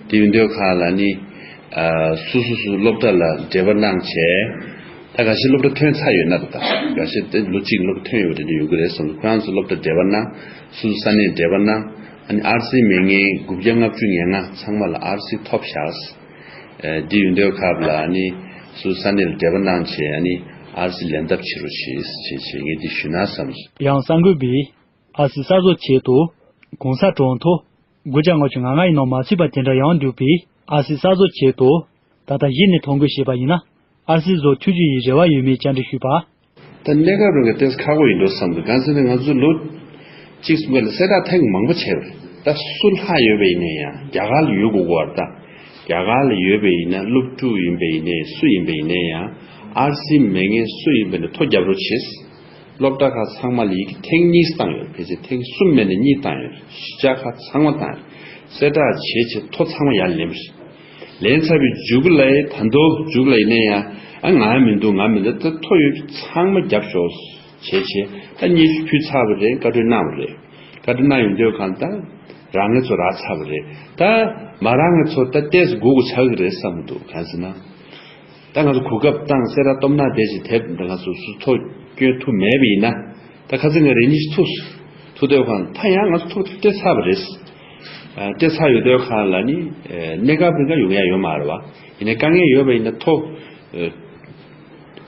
དེ་ཡིན་དུས་ཁ་ལ་ནི། ཨ་སོ་སོ་སོ་སློབ་གྲྭ་ལ་འབྲེལ་བ་གནང་བྱས། ད་འགའ་ཤས་སློབ་གྲྭ་ཐོན་ཚར་ཡོད་ན་ད། འགའ་ཤས་དེ་ལོ་གཅིག་སློབ་གྲྭ་ཐོན་ཡོད་པ་དེ་འདྲ་ཡོང་གི་རེད་བསམ། ཁོ་རང་ཚོ་སློབ་གྲྭ་འབྲེལ་བ་གནང་། སོ་སོ་ས་གནས་འབྲེལ་བ་གནང་། ཨ་ནི་ཨར་སི་མེད་མཁན་དགུ་བརྒྱ་ལྔ་བཅུ་ང་ལྔ་ཚང་མ་ལ་ཨར་སི་ཐོབ་བཞག་ཨ་དེ་ཡིན་དུས་ཁ་ལ་ཨ་ནི་སོ་སོ་ས་གནས་ལ་འབྲེལ་བ་གནང་བྱས། ཨ་ནི་ཨར་སི་ལེན་ཐབས་བྱེད་རོགས་བྱེད་བྱས་བྱས་ངས་འདི་ཞུས་ན་བསམ། ཡང་གསར་འགོད་པས་ཨར་སི་གསར་བཟོ་ཆེད་དུ་གོང་ས་གྲོང་ཐོ་དགུ་བརྒྱ་ལྔ་བཅུ་ང་ལྔ་ཡི་ནང་མ་ཚུད་པ་དེ་འདྲ་ཡང་འདུག་པས། ཨར་སི་གསར་བཟོ་ཆེད་དུ་ད་ལྟ་གཞི་ནས་ཐོ་འགོད་བྱས་པ་ཡིན་ན་ཨར་སི་བཟོ་ཐུབ་རྒྱུ་ཡི་རེ་བ་ཡོད་མེད་བཅར་འདྲི་ཞུས་པ། ད་གནས་སྐབས་རང་གི་ཏོག་ཙམ་ཁག་པོ་ཡིན་འགྲོ་བསམ་འདུག་གང་ཟེར་ན་ང་ཚོ་ལོ་གཅིག་གསུམ་ཀ་ལ་གསལ་བསྒྲགས་ཐེངས་མང་པོ་བྱས་པ་རེད། ད་སུ་ལྷག་ཡོད་པ་ཡིན་ན་ཡང་རྒྱ་གར་ལ་ཡོད་དགོས་ཀྱི་རེད། ད་རྒྱ་གར་ལ་ཡོད་པ་ཡིན་ན་སློབ་ཕྲུག་ཡིན་པ་ཡིན་ནའི་སུ་ཡིན་པ་ཡིན་ནའི་ཡང་ཨར་སི་མེད་མཁན་སུ་ཡིན་པ་ཡིན་ནའི་ཐོ་རྒྱབ་རོགས་བྱེད། སློབ་གྲྭ་ཁག་ཚང་མ་ལ་ཡི་གེ་ཐེངས་གཉིས་བཏང་ཡོད། ཕལ་ཆེར་ཐེངས་གསུམ་མེད་ནས་གཉིས་བཏང་ཡོད། གཞིས་ཆགས་ཁག་ཚང་མ་བཏང་ཡོད། གསལ་བསྒྲགས་བྱས་བྱས་ཐོ་ཚང་མ་ཡར་ལེན་པ་རེད། ལེན་ཚར་བའི་མཇུག་ལ་ད་དུང་མཇུག་ལ་ཡིན་ན་ཡང་ཨ་ང་མི་འདུག་ང་མི་འདུག་ད་ཐོ་ཡོད་ཚང་མ་རྒྱབ་ཤོག་བྱས་བྱས་ད་སྙན་ཞུ་ཕུལ་ཚར་བ་རེད། བཀའ་འཁྲོལ་གནང་བ་རེད། བཀའ་འཁྲོལ་གནང་ཡོང་དུས་གང་ད་རག་མཁན་ཚོ་རག་ཚར་བ་རེད། ད་མ་རག་མཁན་ཚོ་ད་ཏོག་ཙམ་སྒུག་དགོས་ཆགས་ཀྱི་རེད་བསམ་གྱི་འདུག་གང་ཟེར་ན། ད་ང་ཚོ་གོ་སྐབས་བཏང་གསལ་བསྒྲགས་སྟོབས་ན་བདེ་ཞིག་དེབ་འདི་ང་ཚོ་སུ་ཐོ་སྐྱོན་ཐུབ་མེད་པ་ཡིན་ན། ད་ཁ་སང་ང་རེ་གཉིས་ཤིག་ཐུག་ཐུག་དུས་གང་ད་ཡང་ང་ཚོ་ཐོ་སྤྲད་ཚར་བ་རེད། ཨ་སྤྲད་ཚར་ཡོད་དུས་གང་ལ་ནི་ཨ་གནས་སྐབས་རིང་ག་ཡོང་ཡ་ཡོད་མ་རེད་བ། ཡིན་ནའི་དཀའ་ངལ་ཡོད་པ་ཡིན་ན་ཐོ་ཨ་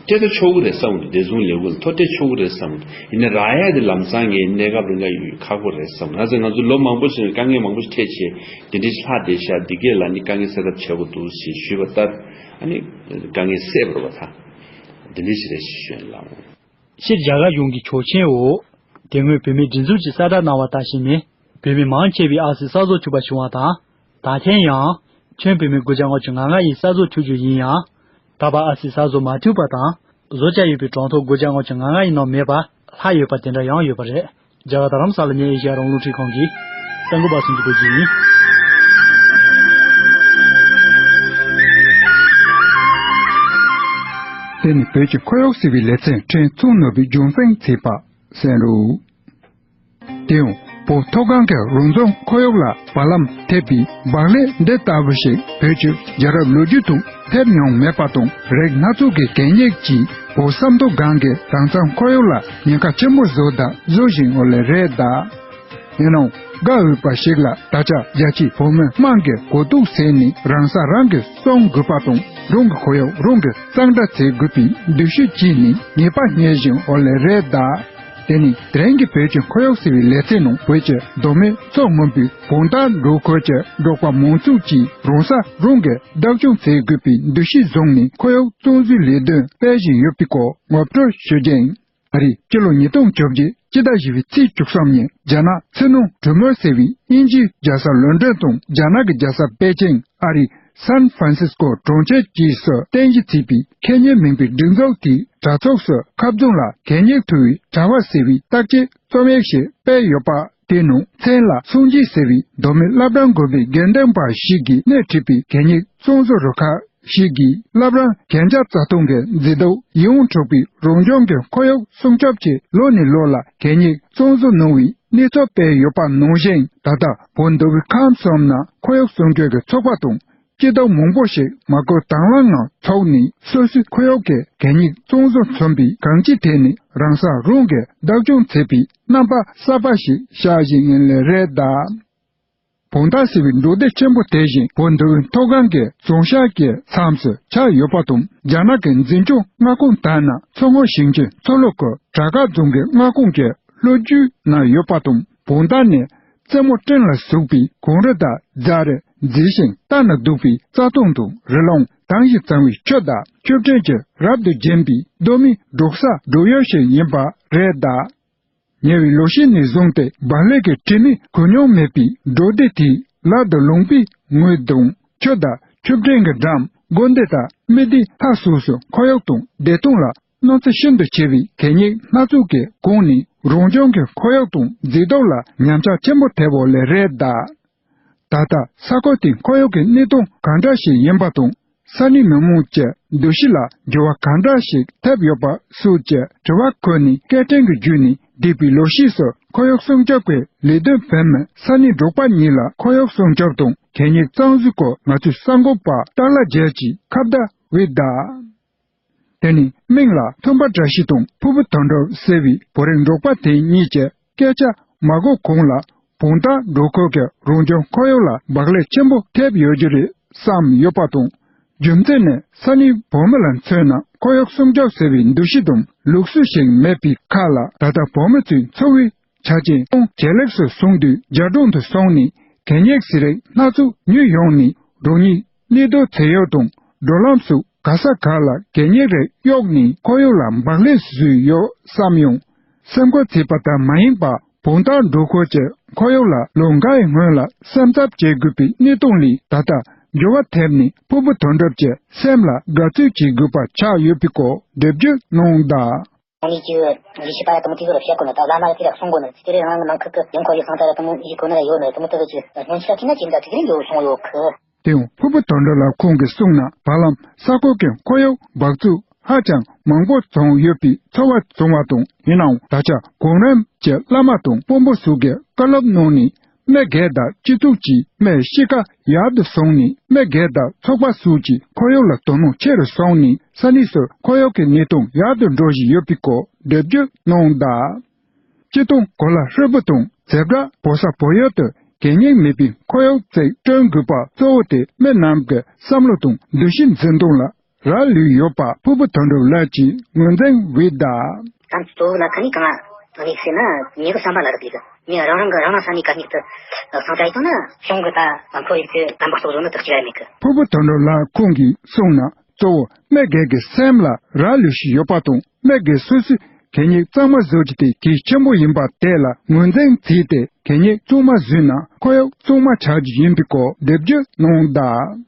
སྤྲད་ཆོག་གི་རེད་བསམ་གྱི་འདུག་བདེ་སྲུང་ལས་ཁུངས་ལ་ཐོ་སྤྲད་ཆོག་གི་རེད་བསམ་གྱི་འདུག་ཡིན་ནའི་རག་ཡ་དེ་ལམ་སང་ངའི་གནས་སྐབས་རིང་ག་ཡོད་ཁག་པོ་རེད་བསམ། ང་ཚོ་ང་ཚོ་ལོ་མང་པོ་ཞིག་དཀའ་ངལ་མང་པོ་ཞིག་འཕྲད་བྱས་འདི་འདྲའི་ལྷག་བསྡད་ཤག་འདི་གས་ལ་ནི་དཀའ་ངལ་སེལ་ཐབས་བྱེད་དགོས་འདུག་ཞེས་ཞུས་པ་ལྟར། ཨ་ནི་དཀའ་ངལ་སེལ་བ་རེད་བ་ད། འདི་འདྲ་ཞིག་རེད་ཞེས་ཞུས་ལགས། སྤྱིར་རྒྱ་གར་གཞུང་གི་ཆོག་མཆན་འོག་དེ་སྔོན་བོད་མིའི་སྒྲིག་འཛུགས་ཀྱིས་གསལ་བསྒྲགས་གནང་བ་ལྟར་ཞིག་ནི་བོད་མི་མང་ཆེ་བས་ཨར་སི་གསར་བཟོ་ཐུབ་པ་བྱུང་བ་དང་། ད་ཐེངས་ཡང་ཁྱོན་བོད་མི་དགུ་བརྒྱ་ལྔ་བཅུ་ང་ལྔ་ཡིས་གསར་བཟོ་ཐུབ་རྒྱུ་ཡིན་ཡང་། ད་བར་ཨར་སི་གསར་བཟོ་མ་ཐུབ་པ་དང་བཟོ་བྱ་ཡོད་པའི་གྲངས་ཐོ་དགུ་བརྒྱ་ལྔ་བཅུ་ང་ལྔ་ཡི་ནང་མེད་པ་ལྷག་ཡོད་པ་དེ་འདྲ་ཡང་ཡོད་པ་རེད། རྒྱ་གར་རྡ་རམ་ས་ལ་ནས་ཨེ་ཤ་ཡ་རང་དབང་རླུང་འཕྲིན་ཁང་གི་གསར་འགོད་པ་གསུམ་གྱི་བོད་སྐད་ཡིན། དེ་ནི་བོད་ཀྱི་ཁོར་ཡུག་ཟེར་བའི་ལེ་ཚན་ཕྲན་ཚུགས་ནོར་བུའི་རྒྱུན་སྲིང་ཚིག་པ་གསན་རོགས། དེའང་བོད་མཐོ་སྒང་གི་རོང་ཚོང་ཁོར་ཡུག་ལ་བར་ལམ་ཐེབས་པའི་བག་ལེབ་འདི་ལྟ་བུ་ཞིག་བོད་ཀྱི་རྒྱལ་རབས་ལོ་རྒྱུས་དུ་ཐེབས་མྱོང་མེད་པ་དང་། རིགས་སྣ་ཚོགས་ཀྱི་གད་སྙིགས་ཀྱིས་བོད་ས་མཐོ་སྒང་གི་དྭངས་གཙང་ཁོར་ཡུག་ལ་ཉེན་ཁ་ཆེན་པོ་བཟོས་དང་བཟོ་བཞིན་ཡོད་ལེ་རེད་གདའ། ཡིན་ནའང་དགའ་འོས་པ་ཞིག་ལ་ད་ཆ་རྒྱལ་སྤྱིའི་བོད་མི་དམངས་ཀྱི་གོ་གཏུགས་ཟིན་ནས་རང་ས་རང་གིས་སྲུང་དགོས་པ་དང་། རང་གི་ཁོར་ཡུག་རང་གིས་གཙང་སྦྲ་བྱེད་དགོས་པའི་འདུ་ཤེས་བསྐྱེད་ནས་ངེས་པ་རྙེད་བཞིན་ཡོད་ལེ་རེད་གདའ། དེ་ནི་དེ་རིང་གི་བོད་ཀྱི་ཁོར་ཡུག་ཟེར་བའི་ལེ་ཚན་ནང་བོད་ཀྱི་མདོ་སྨད་མཚོ་སྔོན་པོའི་བོང་སྟག་སྒྲོལ་ཁོལ་གྱི་འབྲོག་པ་མང་ཚོགས་ཀྱིས་རང་ས་རང་གིས་བདག་སྐྱོང་བྱེད་དགོས་པའི་འདུ་ཤེས་བཟུང་ནས་ཁོར་ཡུག་གཙང་བཟོའི་ལས་དོན་སྤེལ་བཞིན་ཡོད་པའི་སྐོར་ངོ་སྤྲོད་ཞུ་རྒྱུ་ཡིན། ཨ་རིས་སྤྱི་ལོ་ཉིས་སྟོང་བཅོ་བརྒྱད་སྤྱི་ཟླ་བཞི་པའི་ཚེས་བཅུ་གསུམ་ཉིན་རྒྱ་ནག་ཕྱི་ནང་གྲོས་མོལ་ཟེར་བའི་དབྱིན་ཇིའི་རྒྱལ་ས་ལོན་ཌོན་དང་རྒྱ་ནག་གི་རྒྱལ་ས་པེ་ཅིང་། ཨ་རིའི་སན་ཧྥ་རན་སིས་ཀོ་གྲོང་ཁྱེར་བཅས་སུ་རྟེན་གཞི་བྱས་པའི་ཁེ་ཉེན་མིན་པའི་སྒྲིག་འཛུགས་དེའི་དྲ་ཚིགས་སུ་ཁ་རྫོང་ལ་གད་སྙིགས་འཐུ་བའི་དྲ་བ་ཟེར་བའི་བརྟག་དཔྱད་རྩོམ་ཡིག་ཞིག་སྤེལ་ཡོད་པ། དེའི་ནང་མཚན་ལ་སུང་ཅི་ཟེར་བའི་མདོ་སྨད་བླ་བྲང་དགོན་པའི་དགེ་འདུན་པ་ཞིག་གིས་སྣེ་ཁྲིད་པའི་གད་སྙིགས་གཙང་བཟོ་རུ་ཁག་ཞིག་གིས་བླ་བྲང་གན་རྒྱ་རྩ་སྟོང་གི་མཛེས་སྡུག་ཡིད་འོང་འཕྲོག་པའི་རང་བྱུང་གི་ཁོར་ཡུག་སྲུང་སྐྱོབ་ཆེད་ལོ་ནས་ལོ་ལ་གད་སྙིགས་གཙང་བཟོ་གནང་བའི་གནས་ཚུལ་སྤེལ་ཡོད་པ་ནང་བཞིན། ད་ལྟ་བོད་མདོ་དབུས་ཁམས་གསུམ་ན་ཁོར་ཡུག་སྲུང་སྐྱོབ་ཀྱི་ཚོགས་པ་དང་སྐྱིད་སྡུག་མང་པོ་ཞིག་མ་བསྐུལ་དང་བླངས་ངང་ཚོགས་ནས་སོ་སོའི་ཁོར་ཡུག་གི་གད་སྙིགས་གཙང་བཟོ་མཚོན་པའི་གང་ཅིའི་ཐད་ནས་རང་ས་རང་གིས་བདག་སྐྱོང་བྱེད་པའི་རྣམ་པ་གསར་པ་ཞིག་ཤར་བཞིན་ཡིན་ལེ་རེད་གདའ། བོང་སྟག་ཟེར་བའི་འབྲོག་སྡེ་ཆེན་པོ་དེ་བཞིན་བོད་མདོ་དབུས་མཐོ་སྒང་གི་རྫོང་ཤར་གྱི་མཚམས་སུ་ཆགས་ཡོད་པ་དང་། རྒྱ་ནག་གི་འཛིན་སྐྱོང་མངའ་ཁོངས་དག་ན་མཚོ་སྔོན་ཞིང་ཆེན་མཚོ་ལྷོ་ཁུལ་བྲག་དཀར་རྫོང་གི་མངའ་ཁོངས་ཀྱི་ལྷོ་རྒྱུད་ན་ཡོད་པ་དང་། བོང་སྟག་ནི་རྩེ་མོ་སྤྲིན་ལ་ཟུག་པའི་གངས་རི་དང་རྫ་རི་མཛེས་ཤིང་ལྟ་ན་སྡུག་པའི་རྩྭ་ཐང་དང་རི་ལུང་དྭངས་ཤིང་གཙང་བའི་ཆུ་དང་ཆུ་ཕྲན་གྱིས་རབ་ཏུ་བརྒྱན་པའི་གདོད་མའི་འབྲོག་ས་འབྲོག་ཡུལ་ཞིག་ཡིན་པ་རེད་གདའ། ཉེ་བའི་ལོ་ཤས་ནས་བཟུང་སྟེ་བག་ལེབ་ཀྱི་དྲི་མས་གོས་མྱོང་མེད་པའི་འབྲོག་སྡེ་དེའི་ལ་དང་ལུང་པའི་ངོས་དང་ཆུ་དང་ཆུ་ཕྲན་གྱི་འགྲམ། དགོན་སྡེ་དང་སྨི་ལྡེ་མཐའ་སོགས་སུ་ཁོར་ཡུག་དང་བདེ་ཐང་ལ་གནོད་འཚེ་ཤིན་ཏུ་ཆེ་བའི་གད་སྙིགས་སྣ་ཚོགས་ཀྱིས་གང་ནས་རང་བྱུང་གི་ཁོར་ཡུག་དང་མཛེས་སྡུག་ལ་ཉམས་ཆག་ཆེན་པོ་ཐེབས་པ་ལས་རེད་གདའ། ད་ལྟ་ས་ཁུལ་དེའི་ཁོར་ཡུག་གི་གནས་སྟངས་གང་འདྲ་ཞིག་ཡིན་པ་དང་། ས་གནས་མི་མང་གི་འདུ་ཤེས་ལ་འགྱུར་བ་གང་འདྲ་ཞིག་ཐེབས་ཡོད་པ་སོགས་ཀྱི་དྲི་བ་ཁུར་ནས་སྐད་འཕྲིན་གྱི་བརྒྱུད་ནས་འདས་པའི་ལོ་ཤས་སུ་ཁོར་ཡུག་སྲུང་སྐྱོབ་ཀྱི་ལས་དོན་སྤེལ་མི་ས་གནས་འབྲོག་པ་གཉིས་ལ་ཁོར་ཡུག་སྲུང་སྐྱོབ་དང་གད་སྙིགས་གཙང་བཟོའི་སྐོར་ང་ཚོའི་གསར་འགོད་པ་སྟག་ལྷ་རྒྱལ་གྱིས་ཁ་བརྡ་འོས་གདའ། དེ་ནི་མིང་ལ་མཐུན་པ་བཀྲ་ཤིས་དང་ཕུར་བུ་དོན་གྲུབ་ཟེར་བའི་བོད་རིགས་འབྲོག་པ་དེ་གཉིས་ཀྱི་སྐད་ཆ་མ་གོ་གོང་ལ་བོང་སྟག་འབྲོག་ཁུལ་གྱི་རང་བྱུང་ཁོར་ཡུག་ལ་བག་ལེབ་ཆེན་པོ་ཐེབས་ཡོད་རྒྱུ་རེད་བསམ་ཡོད་པ་དང་། རྒྱུ་མཚན་ནི་ས་གནས་བོད་མི་ལ་མཚོན་ན་ཁོར་ཡུག་སྲུང་སྐྱོབ་ཟེར་བའི་འདུ་ཤེས་དང་ལུགས་སྲོལ་ཞིག་མེད་པའི་ཁར་ལ། ད་ལྟ་བོད་མི་ཚོའི་འཚོ་བའི་ཆ་རྐྱེན་ཁོང་ཇེ་ལེགས་སུ་སོང་དུས་རྒྱ་གྲམ་དུ་སོང་ནས་གད་སྙིགས་ཟེར་རིགས་སྣ་ཚོགས་ཉོས་ཡོང་ནས་རང་ཉིད་གནས་སྡོད་བྱེད་ཡུལ་དང་འགྲོ་ལམ་སོགས་ག་ས་ག་ལ་གད་སྙིགས་རིགས་གཡུགས་ནས་ཁོར་ཡུག་ལ་བག་ལེབ་བཟོས་ཡོད་བསམ་ཡང་། སེམས་ཁུར་བྱས་པ་ལྟར་མ་ཡིན་པར་བོང་སྟག་འབྲོག་ཁུལ་གྱི་ཁོར་ཡུག་ལ་ལོ་འགའ་ཡི་སྔོན་ལ་སེམས་འཚབ་བྱེད་དགོས་པའི་གནས་སྟངས་ལས་ད་ལྟ་འགྱུར་བ་ཐེབས་ནས་ཕུར་བུ་དོན་གྲུབ་ཀྱི་སེམས་ལ་དགའ་བསུ་བྱེད་དགོས་པ་ཆགས་ཡོད་པའི་སྐོར་འགྲེལ་བརྗོད་གནང་གདའ། ཁོང་གཉིས་ཀྱིས་ལས་བྱེད་པ་དང་དེ་ཚོར་བཤད་དགོས་ནི་དང་བླ་མ་ལ་དེ་ལ་གསུང་དགོས་ནི་དེ་རེད། རང་གི་ནང་ཁུལ་གྱི་ཡང་ཁོར་ཡུག་སྲུང་སྐྱོབ་ལ་དེ་མོ་ཡིད་གོ་ནི་ལ་ཡོད་ནི་དེ་མོ་དེ་ཚོ་ཅིག་སྔོན་ཆད་ལ་ཁྱེད་ན་ཅི་འདྲ་དེ་ག་རེ་འགྱོ་སོང་ཡོད་གི། དེ་ཡང་ཕུར་བུ་དོན་གྲུབ་ལ་ཁོང་གིས་གསུངས་ན། བར་ལམ་ས་ཁུལ་གྱི་ཁོར་ཡུག་འབག་བཙོག་ཧ་ཅང་མང་པོ་བྱུང་ཡོད་པའི་ཚོར་བ་བྱུང་བ་དང་། ཡིན་ནའང་ད་ཆ་གོང་རིམ་གྱི་བླ་མ་དང་དཔོན་པོ་སོགས་ཀྱིས་བཀའ་སློབ་གནང་ནས་མི་སྒེར་དང་སྤྱི་ཚོགས་ཀྱིས་མི་གཤིས་ཀ་ཡག་ཏུ་བཟུང་ནས། མི་སྒེར་དང་ཚོགས་པ་སོགས་ཀྱིས་ཁོར་ཡུག་ལ་དོ་སྣང་ཆེ་རུ་བྱུང་ནས་ས་གནས་སུ་ཁོར་ཡུག་གི་གནས་སྟངས་ཡག་ཏུ་འགྲོ་བཞིན་ཡོད་པའི་སྐོར་འགྲེལ་བརྗོད་གནང་གདའ། སྤྱིར་བཏང་གོ་ལ་ཧྲིལ་པོ་དང་ཛེབ་ར་བོད་ས་བོད་ཡུལ་དུ་གད་སྙིགས་མེད་པའི་ཁོར་ཡུག་ཅིག་བསྐྲུན་དགོས་པ་གཙོ་བོ་དེ་མི་རྣམས་ཀྱི་བསམ་བློ་དང་འདུ་ཤེས་འཛིན་སྟངས་ལ་རག་ལུས་ཡོད་པ་ཕུར་བུ་དོན་གྲུབ་ལགས་ཀྱིས་ངོས་འཛིན་འོས་གདའ། ད་གཙོ་བོ་ལ་ཁ་ནས་གང་ལ་དམིགས་ཟེར་ན། མྱི་གི་བསམ་པ་ལ་རག་ལས་གི། མྱི་རང་རང་གི་རང་རང་ས་ནས་གད་སྙིགས་དེ་གཙང་སྦྲ་ཡིན་ན་གཞུང་གི་ད་ཁོར་ཡུག་དེ་དམ་པོ་བཙོག་བཟོ་ནི་དག་ཅིག་ར་མེད་གི། ཕུར་བུ་དོན་གྲུབ་ལགས་ཁོང་གིས་གསུངས་ན། གཙོ་བོ་མི་སྒེར་གྱི་སེམས་ལ་རག་ལུས་ཤིག་ཡོད་པ་དང་། མི་སྒེར་སོ་སོས་གད་སྙིགས་གཙང་མ་བཟོ་རྒྱུ་དེ་གལ་ཆེན་པོ་ཡིན་པ་དེ་ལ་ངོས་འཛིན་བྱས་ཏེ། གད་སྙིགས་གཙང་མ་བཟོས་ན་ཁོར་ཡུག་གཙང་མ་ཆགས་རྒྱུ་ཡིན་པའི་སྐོར་འགྲེལ་བརྗོད་གནང་གདའ།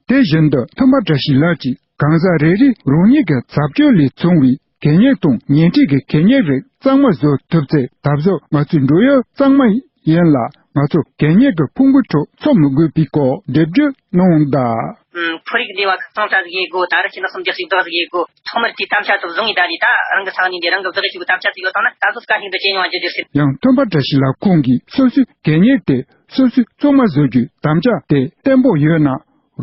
དེ་བཞིན་དུ་མཐུན་པ་བཀྲ་ཤིས་ལགས་ཀྱིས་གང་ཟག་རེ་རེས་རང་ཉིད་ཀྱི་བྱ་སྤྱོད་ལས་བྱུང་བའི་གད་སྙིགས་དང་ཉེ་འཁྲིས་ཀྱི་གད་སྙིགས་རིགས་གཙང་མ་བཟོ་ཐུབ་ཚེ། ད་གཟོད་ང་ཚོའི་འགྲོ་ཡུལ་གཙང་མ་ཡིན་ལ། ང་ཚོ་གད་སྙིགས་ཀྱི་ཕུང་པོའི་ཁྲོད་འཚོ་མི་དགོས་པའི་སྐོར་འགྲེལ་བརྗོད་གནང་གདའ། ཨུམ། ཁོར་ཡུག་བདེ་བ་གི་གཙང་སྦྲ་ཟིག་ཡེད་དགོས། ད་རེས་ཁྱེད་ནག་སུམ་རྒྱག་ཞིག་བདག་ཟིག་ཡེད་དགོས། ཐོག་མར་དེའི་དམ་བཅའ་དེ་བཟུང་ངེ་ད་ལི་ད་རང་གི་ས་གནས་འདི་རང་གི་བདག་ཡེད་ཞིག་གི་དམ་བཅའ་དེ་ཡོད་དང་ན། ད་གཟོད་དཀའ་སྙིགས་འདི་ཇེ་ཉུང་བ་འགྱུར་ཟེར། ཡང་མཐུན་པ་བཀྲ་ཤིས་ལགས་ཁོང་གིས་སོ་སོའི་གད་སྙིགས་དེ་སོ་སོས་གཙང་མ་བཟོ་རྒྱུའི་དམ་བཅའ་དེ་བརྟན་པོ་ཡོད་ན།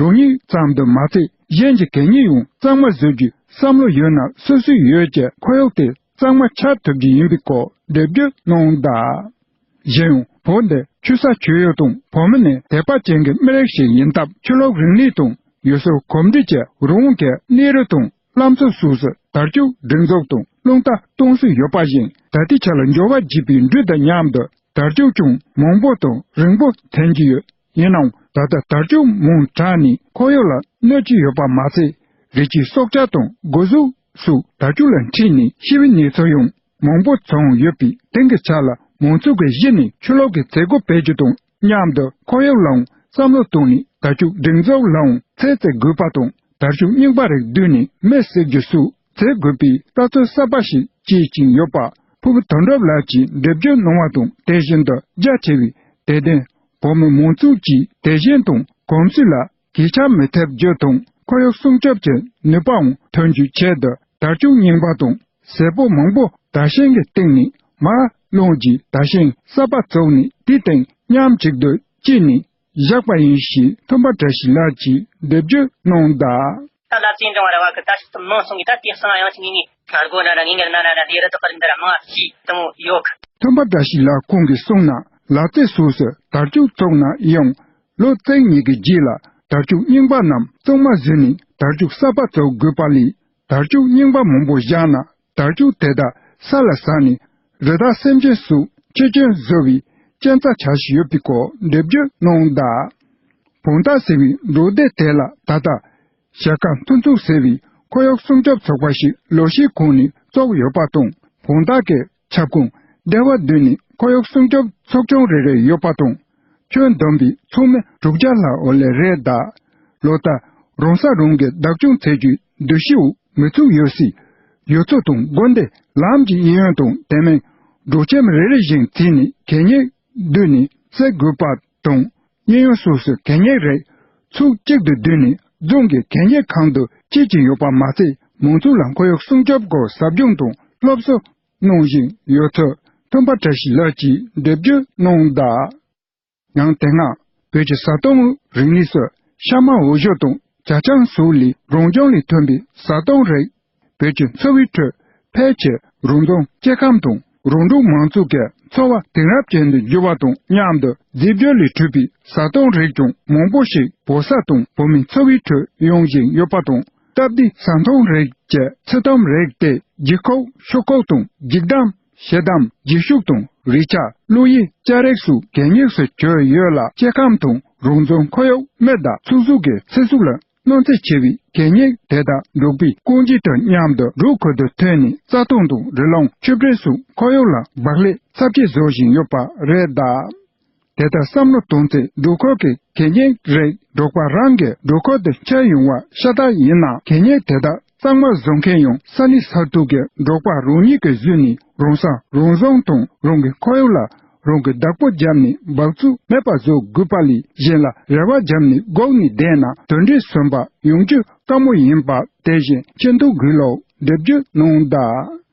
རང་ཉིད་ཙམ་དུ་མ་ཚད་གཞན་གྱི་གད་སྙིགས་ཡང་གཙང་མ་བཟོ་རྒྱུའི་བསམ་བློ་ཡོད་ན། སོ་སོའི་ཡུལ་གྱི་ཁོར་ཡུག་དེ་གཙང་མ་ཆགས་ཐུབ་རྒྱུ་ཡིན་པའི་སྐོར་འགྲེལ་བརྗོད་གནང་གདའ། གཞན་ཡང་བོད་འདི་ཆོས་ས་ཆོས་ཡུལ་དང་། བོད་མི་ནི་དད་པ་ཅན་གྱི་མི་རིགས་ཤིག་ཡིན་སྟབས། ཆོས་ལུགས་རིག་གནས་དང་ཡུལ་སྲོལ་གོམས་འདྲིས་ཀྱི་རང་དབང་གི་གནས་རི་དང་། བླ་མཚོ་སོགས་སུ་དར་ལྕོག་སྒྲིག་འཛུགས་དང་རླུང་རྟ་གཏོང་སྲོལ་ཡོད་པ་བཞིན། ད་ལྟའི་ཆ་ལ་འགྱུར་བ་བརྒྱུད་པའི་འགྲོས་དང་མཉམ་དུ་དར་ལྕོག་ཀྱང་མང་པོ་དང་རིང་པོ་ཐོན་གྱི་ཡོད། ཡིན་ནའང་ད་ལྟ་དར་ལྕོག་མང་དྲགས་ནས་ཁོར་ཡུག་ལ་གནོད་ཀྱི་ཡོད་པ་མ་ཚད། རི་སྐྱེས་སྲོག་ཆགས་དང་སྒོ་ཟོག་སོགས་དར་ལྕོག་ལ་འཁྲིད་ནས་ཤི་བའི་གནས་ཚུལ་ཡང་མང་པོ་བྱུང་ཡོད་པས། དེང་གི་ཆ་ལ་མང་ཚོགས་ཀྱི་གཞི་ནས་ཆོས་ལུགས་ཀྱི་བྱེད་སྒོ་སྤེལ་རྒྱུ་དང་མཉམ་དུ་ཁོར་ཡུག་ལའང་བསམ་བློ་གཏོང་ནས། དར་ལྕོག་སྒྲིག་འཛུགས་ལའང་ཚད་བརྩི་དགོས་པ་དང་། དར་ལྕོག་རྙིང་པ་རིགས་བསྡུས་ནས་མེ་བསྲེག་རྒྱུ་སོགས་བྱེད་དགོས་པའི་ལྟ་ཚུལ་གསར་པ་ཞིག་སྐྱེས་ཀྱིན་ཡོད་པ་ཕུར་བུ་དོན་གྲུབ་ལགས་ཀྱིས་འགྲེལ་བརྗོད་གནང་བ་དང་། དེ་བཞིན་དུ་རྒྱ་ཆེ་བའི་དད་ལྡན་བོད་མི་མང་ཚོགས་ཀྱིས་དད་ཞེན་དང་གོམས་སྲོལ་ལ་གུས་ཞབས་མི་ཐེབས་རྒྱུ་དང་། ཁོར་ཡུག་སྲུང་སྐྱོབ་ཀྱི་ནུས་པའང་ཐོན་རྒྱུའི་ཆེད་དུ། དར་ལྕོག་རྙིང་པ་དང་ཟད་པོ་མང་པོ་དར་ཤིང་གི་སྟེང་ནས་མར་བླངས་རྗེས། དར་ཤིང་གསར་པ་བཙུགས་ནས་དེའི་སྟེང་མཉམ་གཅིག་ཏུ་བཅིངས་ནས་བཞག་པ་ཡིན་ཞེས་མཐུན་པ་བཀྲ་ཤིས་ལགས་ཀྱིས་འགྲེལ་བརྗོད་གནང་གདའ། ད་ལབ་ཙེ་འབྲིང་བ་ར་བ་གི་ད་ཤི་ཏུ་མང་སོང་གི། ད་དེ་གསང་ཡང་ཞིག་ངེས་ངེས་སྒོ་འདྲ་འདྲ་ངེས་ངེས་ན་ན་ན་དེ་རི་དག་གི་རིགས་འདི་ར་མང་ཞིག་དུ་མོ་ཡོད་གི། མཐུན་པ་བཀྲ་ཤིས་ལགས་ཁོང་གིས་གསུངས་ན། ལབ་ཙེ་སོགས་སུ་དར་ལྕོག་བཙུགས་ན་ཡང་། ལོ་བཅུ་གཉིས་ཀྱི་རྗེས་ལ་དར་ལྕོག་རྙིང་པ་རྣམས་གཙང་མ་བཟོས་ནས་དར་ལྕོག་གསར་པ་བཙུགས་དགོས་པ་ལས། དར་ལྕོག་རྙིང་པ་མང་པོ་བཞག་ན། དར་ལྕོག་དེ་དག་ས་ལ་ཟགས་ནས་རི་དྭགས་སེམས་ཅན་སོགས་འཆི་སྐྱོན་བཟོ་བའི་རྐྱེན་རྩ་ཆགས་བཞིན་ཡོད་པའི་སྐོར་འགྲེལ་བརྗོད་གནང་གདའ། བོང་སྟག་ཟེར་བའི་འབྲོག་སྡེ་དེ་ལ་ད་ལྟ་ཞྭ་ཁ་མཐུན་ཚོགས་ཟེར་བའི་ཁོར་ཡུག་སྲུང་སྐྱོབ་ཚོགས་པ་ཞིག་ལོ་ཤས་གོང་ནས་བཙུགས་ཡོད་པ་དང་། བོང་སྟག་གི་ཁྱབ་ཁོངས་ བདེ་བ་བསྡུས་ནས་ཁོར་ཡུག་སྲུང་སྐྱོབ་ཚོགས་ཆུང་རེ་རེ་ཡོད་པ་དང་། ཁྱོན་བསྡོམས་པའི་ཚང་མ་དྲུག་བརྒྱ་ལྷག་འོ་ལས་རེད་གདའ། ལོ་ལྟར་རང་ས་རང་གི་བདག་སྐྱོང་བྱེད་རྒྱུའི་འདུ་ཤེས་འོག་མི་ཚོགས་ཡོད་སའི་ཡུལ་ཚོ་དང་དགོན་སྡེ། ལམ་གྱི་གཡས་གཡོན་དང་དེ་མིན་སྒྲོག་ཁྱིམ་རེ་རེ་བཞིན་བརྩིས་ནས་གད་སྙིགས་བསྡུས་ནས་བསལ་དགོས་པ་དང་། གཡས་གཡོན་སོ་སོའི་གད་སྙིགས་རིགས་ཚོགས་གཅིག་ཏུ་བསྡུས་ནས་རྫོང་གི་གད་སྙིགས་ཁང་དུ་སྐྱེལ་གྱི་ཡོད་པ་མ་ཟད། མང་ཚོགས་ལ་ཁོར་ཡུག་སྲུང་སྐྱོབ་སྐོར་ཟབ་སྦྱོང་དང་སློབ་གསོ་གནང་བཞིན་ཡོད་ཚུལ་སྟོན་པ་བཀྲ་ཤིས་ལགས་ཀྱིས་འགྲེལ་བརྗོད་གནང་གདའ། ཡང་དེ་སྔ་བོད་ཀྱི་བཟའ་བཏུང་རིག་གནས་སུ་ཤ་མར་འོ་ཞོ་དང་ཇ་ཆང་སོགས་ལས་རང་བྱུང་ལས་ཐོན་པའི་བཟའ་བཏུང་རིགས་བོད་ཀྱི་འཚོ་བའི་ཁྲོད་ཕལ་ཆེར་རང་རྫོང་སྐྱེ་ཁམས་དང་རོང་འབྲོག་མང་ཚོགས་ཀྱི་འཚོ་བ་དེང་རབས་ཅན་དུ་འགྱུར་བ་དང་མཉམ་དུ་རྫས་སྦྱོར་ལས་གྲུབ་པའི་བཟའ་བཏུང་རིགས་ཀྱང་མང་པོ་ཞིག་བོད་ས་དང་བོད་མིའི་འཚོ་བའི་ཁྲོད་ཡོང་བཞིན་ཡོད་པ་དང་། སྟབས་བདེའི་ཟ་འཐུང་རིགས་ཀྱི་ཚོད་བགམ་རིགས་ཏེ། ལྗིད་ཁོག་ཤོག་ཁོག་དང་ལྗིད་སྡམ། ཞེ་སྡམ། ལྗིད་ཤུགས་དང་རེག་བྱ། བླུག་ཡུལ་ལྕགས་རིགས་སོགས་གད་སྙིགས་སུ་གྱུར་ཡོད་ལ། སྐྱེ་ཁམས་དང་རང་རྫོང་ཁོར་ཡུག་མི་དང་ཕྱུགས་ཟོག་གི་ཚེ་སྲོག་ལ་གནོད་འཚེ་ཆེ་བའི་གད་སྙིགས་དེ་དག་འབྲོག་པའི་རྐང་རྗེས་དང་མཉམ་དུ་སྦྲུལ་ཁུལ་དུ་ཐོན་ནས་རྩྭ་ཐང་དང་རི་ལུང་ཆུ་སྤྲིན་སོགས་ཁོར་ཡུག་ལ་བག་ལེབ་ཚབས་ཆེ་བཟོ་བཞིན་ཡོད་པ་རེད་གདའ། དེ་ལྟར་བསམ་བློ་གཏོང་ཚེ་སྦྲུལ་ཁུལ་གྱི་གད་སྙིགས་རིགས་འབྲོག་པ་རང་གི་སྦྲུལ་ཁུལ་དུ་འཁྱེར་ཡོང་བ་ཤ་སྟག་ཡིན་ན། གད་སྙིགས་དེ་དག་གཙང་མ་བཟོ་མཁན་ཡང་ས་གནས་ས་ཐོག་གི་འབྲོག་པ་རང་ཉིད་ཀྱིས་བཟོས་ནས་རང་ས་རང་བཟུང་དང་རང་གི་ཁོར་ཡུག་ལ་རང་གིས་བདག་པོ་བརྒྱབ་ནས་འབག་བཙོག་མེད་པ་བཟོ་དགོས་པ་ལས། གཞན་ལ་རེ་བ་བརྒྱབ་ནས་སྒུག་ནས་བསྡད་ན་དུད་འགྲོའི་སོན་པ་ཡོང་རྒྱུ་དཀའ་མོ་ཡིན་པ་དེ་བཞིན་ཅི་འདུག་དགོས་ལོག་འགྲེལ་བརྗོད་གནང་གདའ།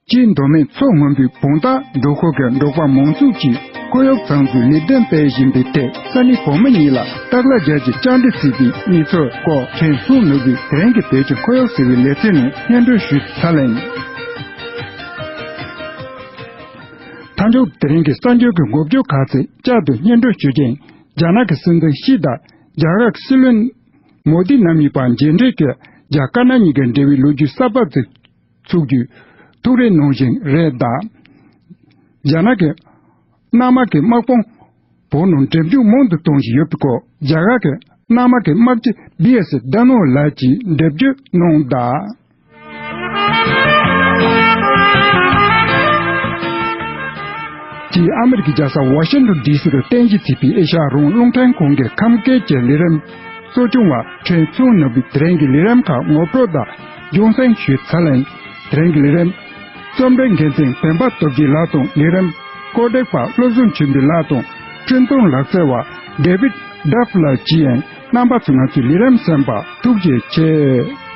ཅེས་མདོ་སྨད་མཚོ་སྔོན་པོའི་བོང་སྟག་སྦྲུལ་ཁུལ་གྱི་འབྲོག་པ་མང་ཚོགས་ཀྱིས་ཁོར་ཡུག་གཙང་བཟོའི་ལས་དོན་སྤེལ་བཞིན་པའི་ཐད་ས་གནས་བོད་མི་གཉིས་ལ་སྟག་ལྷ་རྒྱལ་གྱིས་བཅར་འདྲི་བྱས་པའི་གནས་ཚུལ་སྐོར་ཕྲན་ཚེ་རིང་ནོར་བུས་དེ་རིང་གི་བོད་ཀྱི་ཁོར་ཡུག་ཟེར་བའི་ལེ་ཚན་ནང་སྙན་སྒྲོན་ཞུས་ཚར་ལེ་ཡིན། མཐའ་མཇུག་དེ་རིང་གི་གསར་འགྱུར་གྱི་ངོ་བརྗོད་ཁག་ཚིག་བསྐྱར་དུ་སྙན་སྒྲོན་ཞུ་རྒྱུ་ཡིན། རྒྱ་ནག་གི་སྲིད་འཛིན་ཞི་དང་རྒྱ་གར་གྱི་སྲིད་བློན་མོ་དི་རྣམ་གཉིས་བར་མཇལ་འཕྲད་ཀྱིས་རྒྱ་དཀར་ནག་གཉིས་ཀྱི་འབྲེལ་བའི་ལོ་རྒྱུས་གསར་པ་ཞིག་ཚུགས་རྒྱུའི་ཐུགས་རེ་གནང་བཞིན་རེད་གདའ། རྒྱ་ནག་གིས་གནའ་མ་གི་དམག་དཔུང་བོད་ནང་འགྲེམས་འཇུག་མང་དུ་གཏོང་བཞིན་ཡོད་པའི་སྐོར་རྒྱ་གར་གྱི་གནའ་མ་གི་དམག་སྤྱི་བི་ཨེས་ལྡ་ནོ་ལགས་ཀྱིས་འགྲེལ་བརྗོད་གནང་གདའ། ཀྱིས་ཨ་མི་རི་ཀའི་རྒྱལ་ས་ཝ་ཤིང་ཏོན་ཌི་སི་རུ་རྟེན་གཞི་བྱས་པའི་ཨེ་ཤ་ཡ་རང་དབང་རླུང་འཕྲིན་ཁང་གི་ཁམས་སྐད་ཀྱི་ལས་རིམ་གཙོ་སྐྱོང་བ་ཕྲན་ཚེ་རིང་ནོར་བུས་དེ་རིང་གི་ལས་རིམ་ཁག་ངོ་སྤྲོད་དང་རྒྱང་སྲིང་ཞུས་ཚར་ལེ་ཡིན། དེ་རིང་གི་ལས་རིམ་རྩོམ་སྒྲིག་འགན་འཛིན་སྤེན་པ་སྟོབས་རྒྱལ་ལགས་དང་། ལས་རིམ་བཀོད་སྒྲིག་པ་བློ་བཟང་ཆོས་འཕེལ་ལགས་དང་། འཕྲིན་གཏོང་ལག་རྩལ་བ་ཌེ་ཝིད་ཌབ་ལགས་བཅས་ཡིན། རྣམ་པ་ཚོས་ང་ཚོའི་ལས་རིམ་གསན་པར་ཐུགས་རྗེ་ཆེ།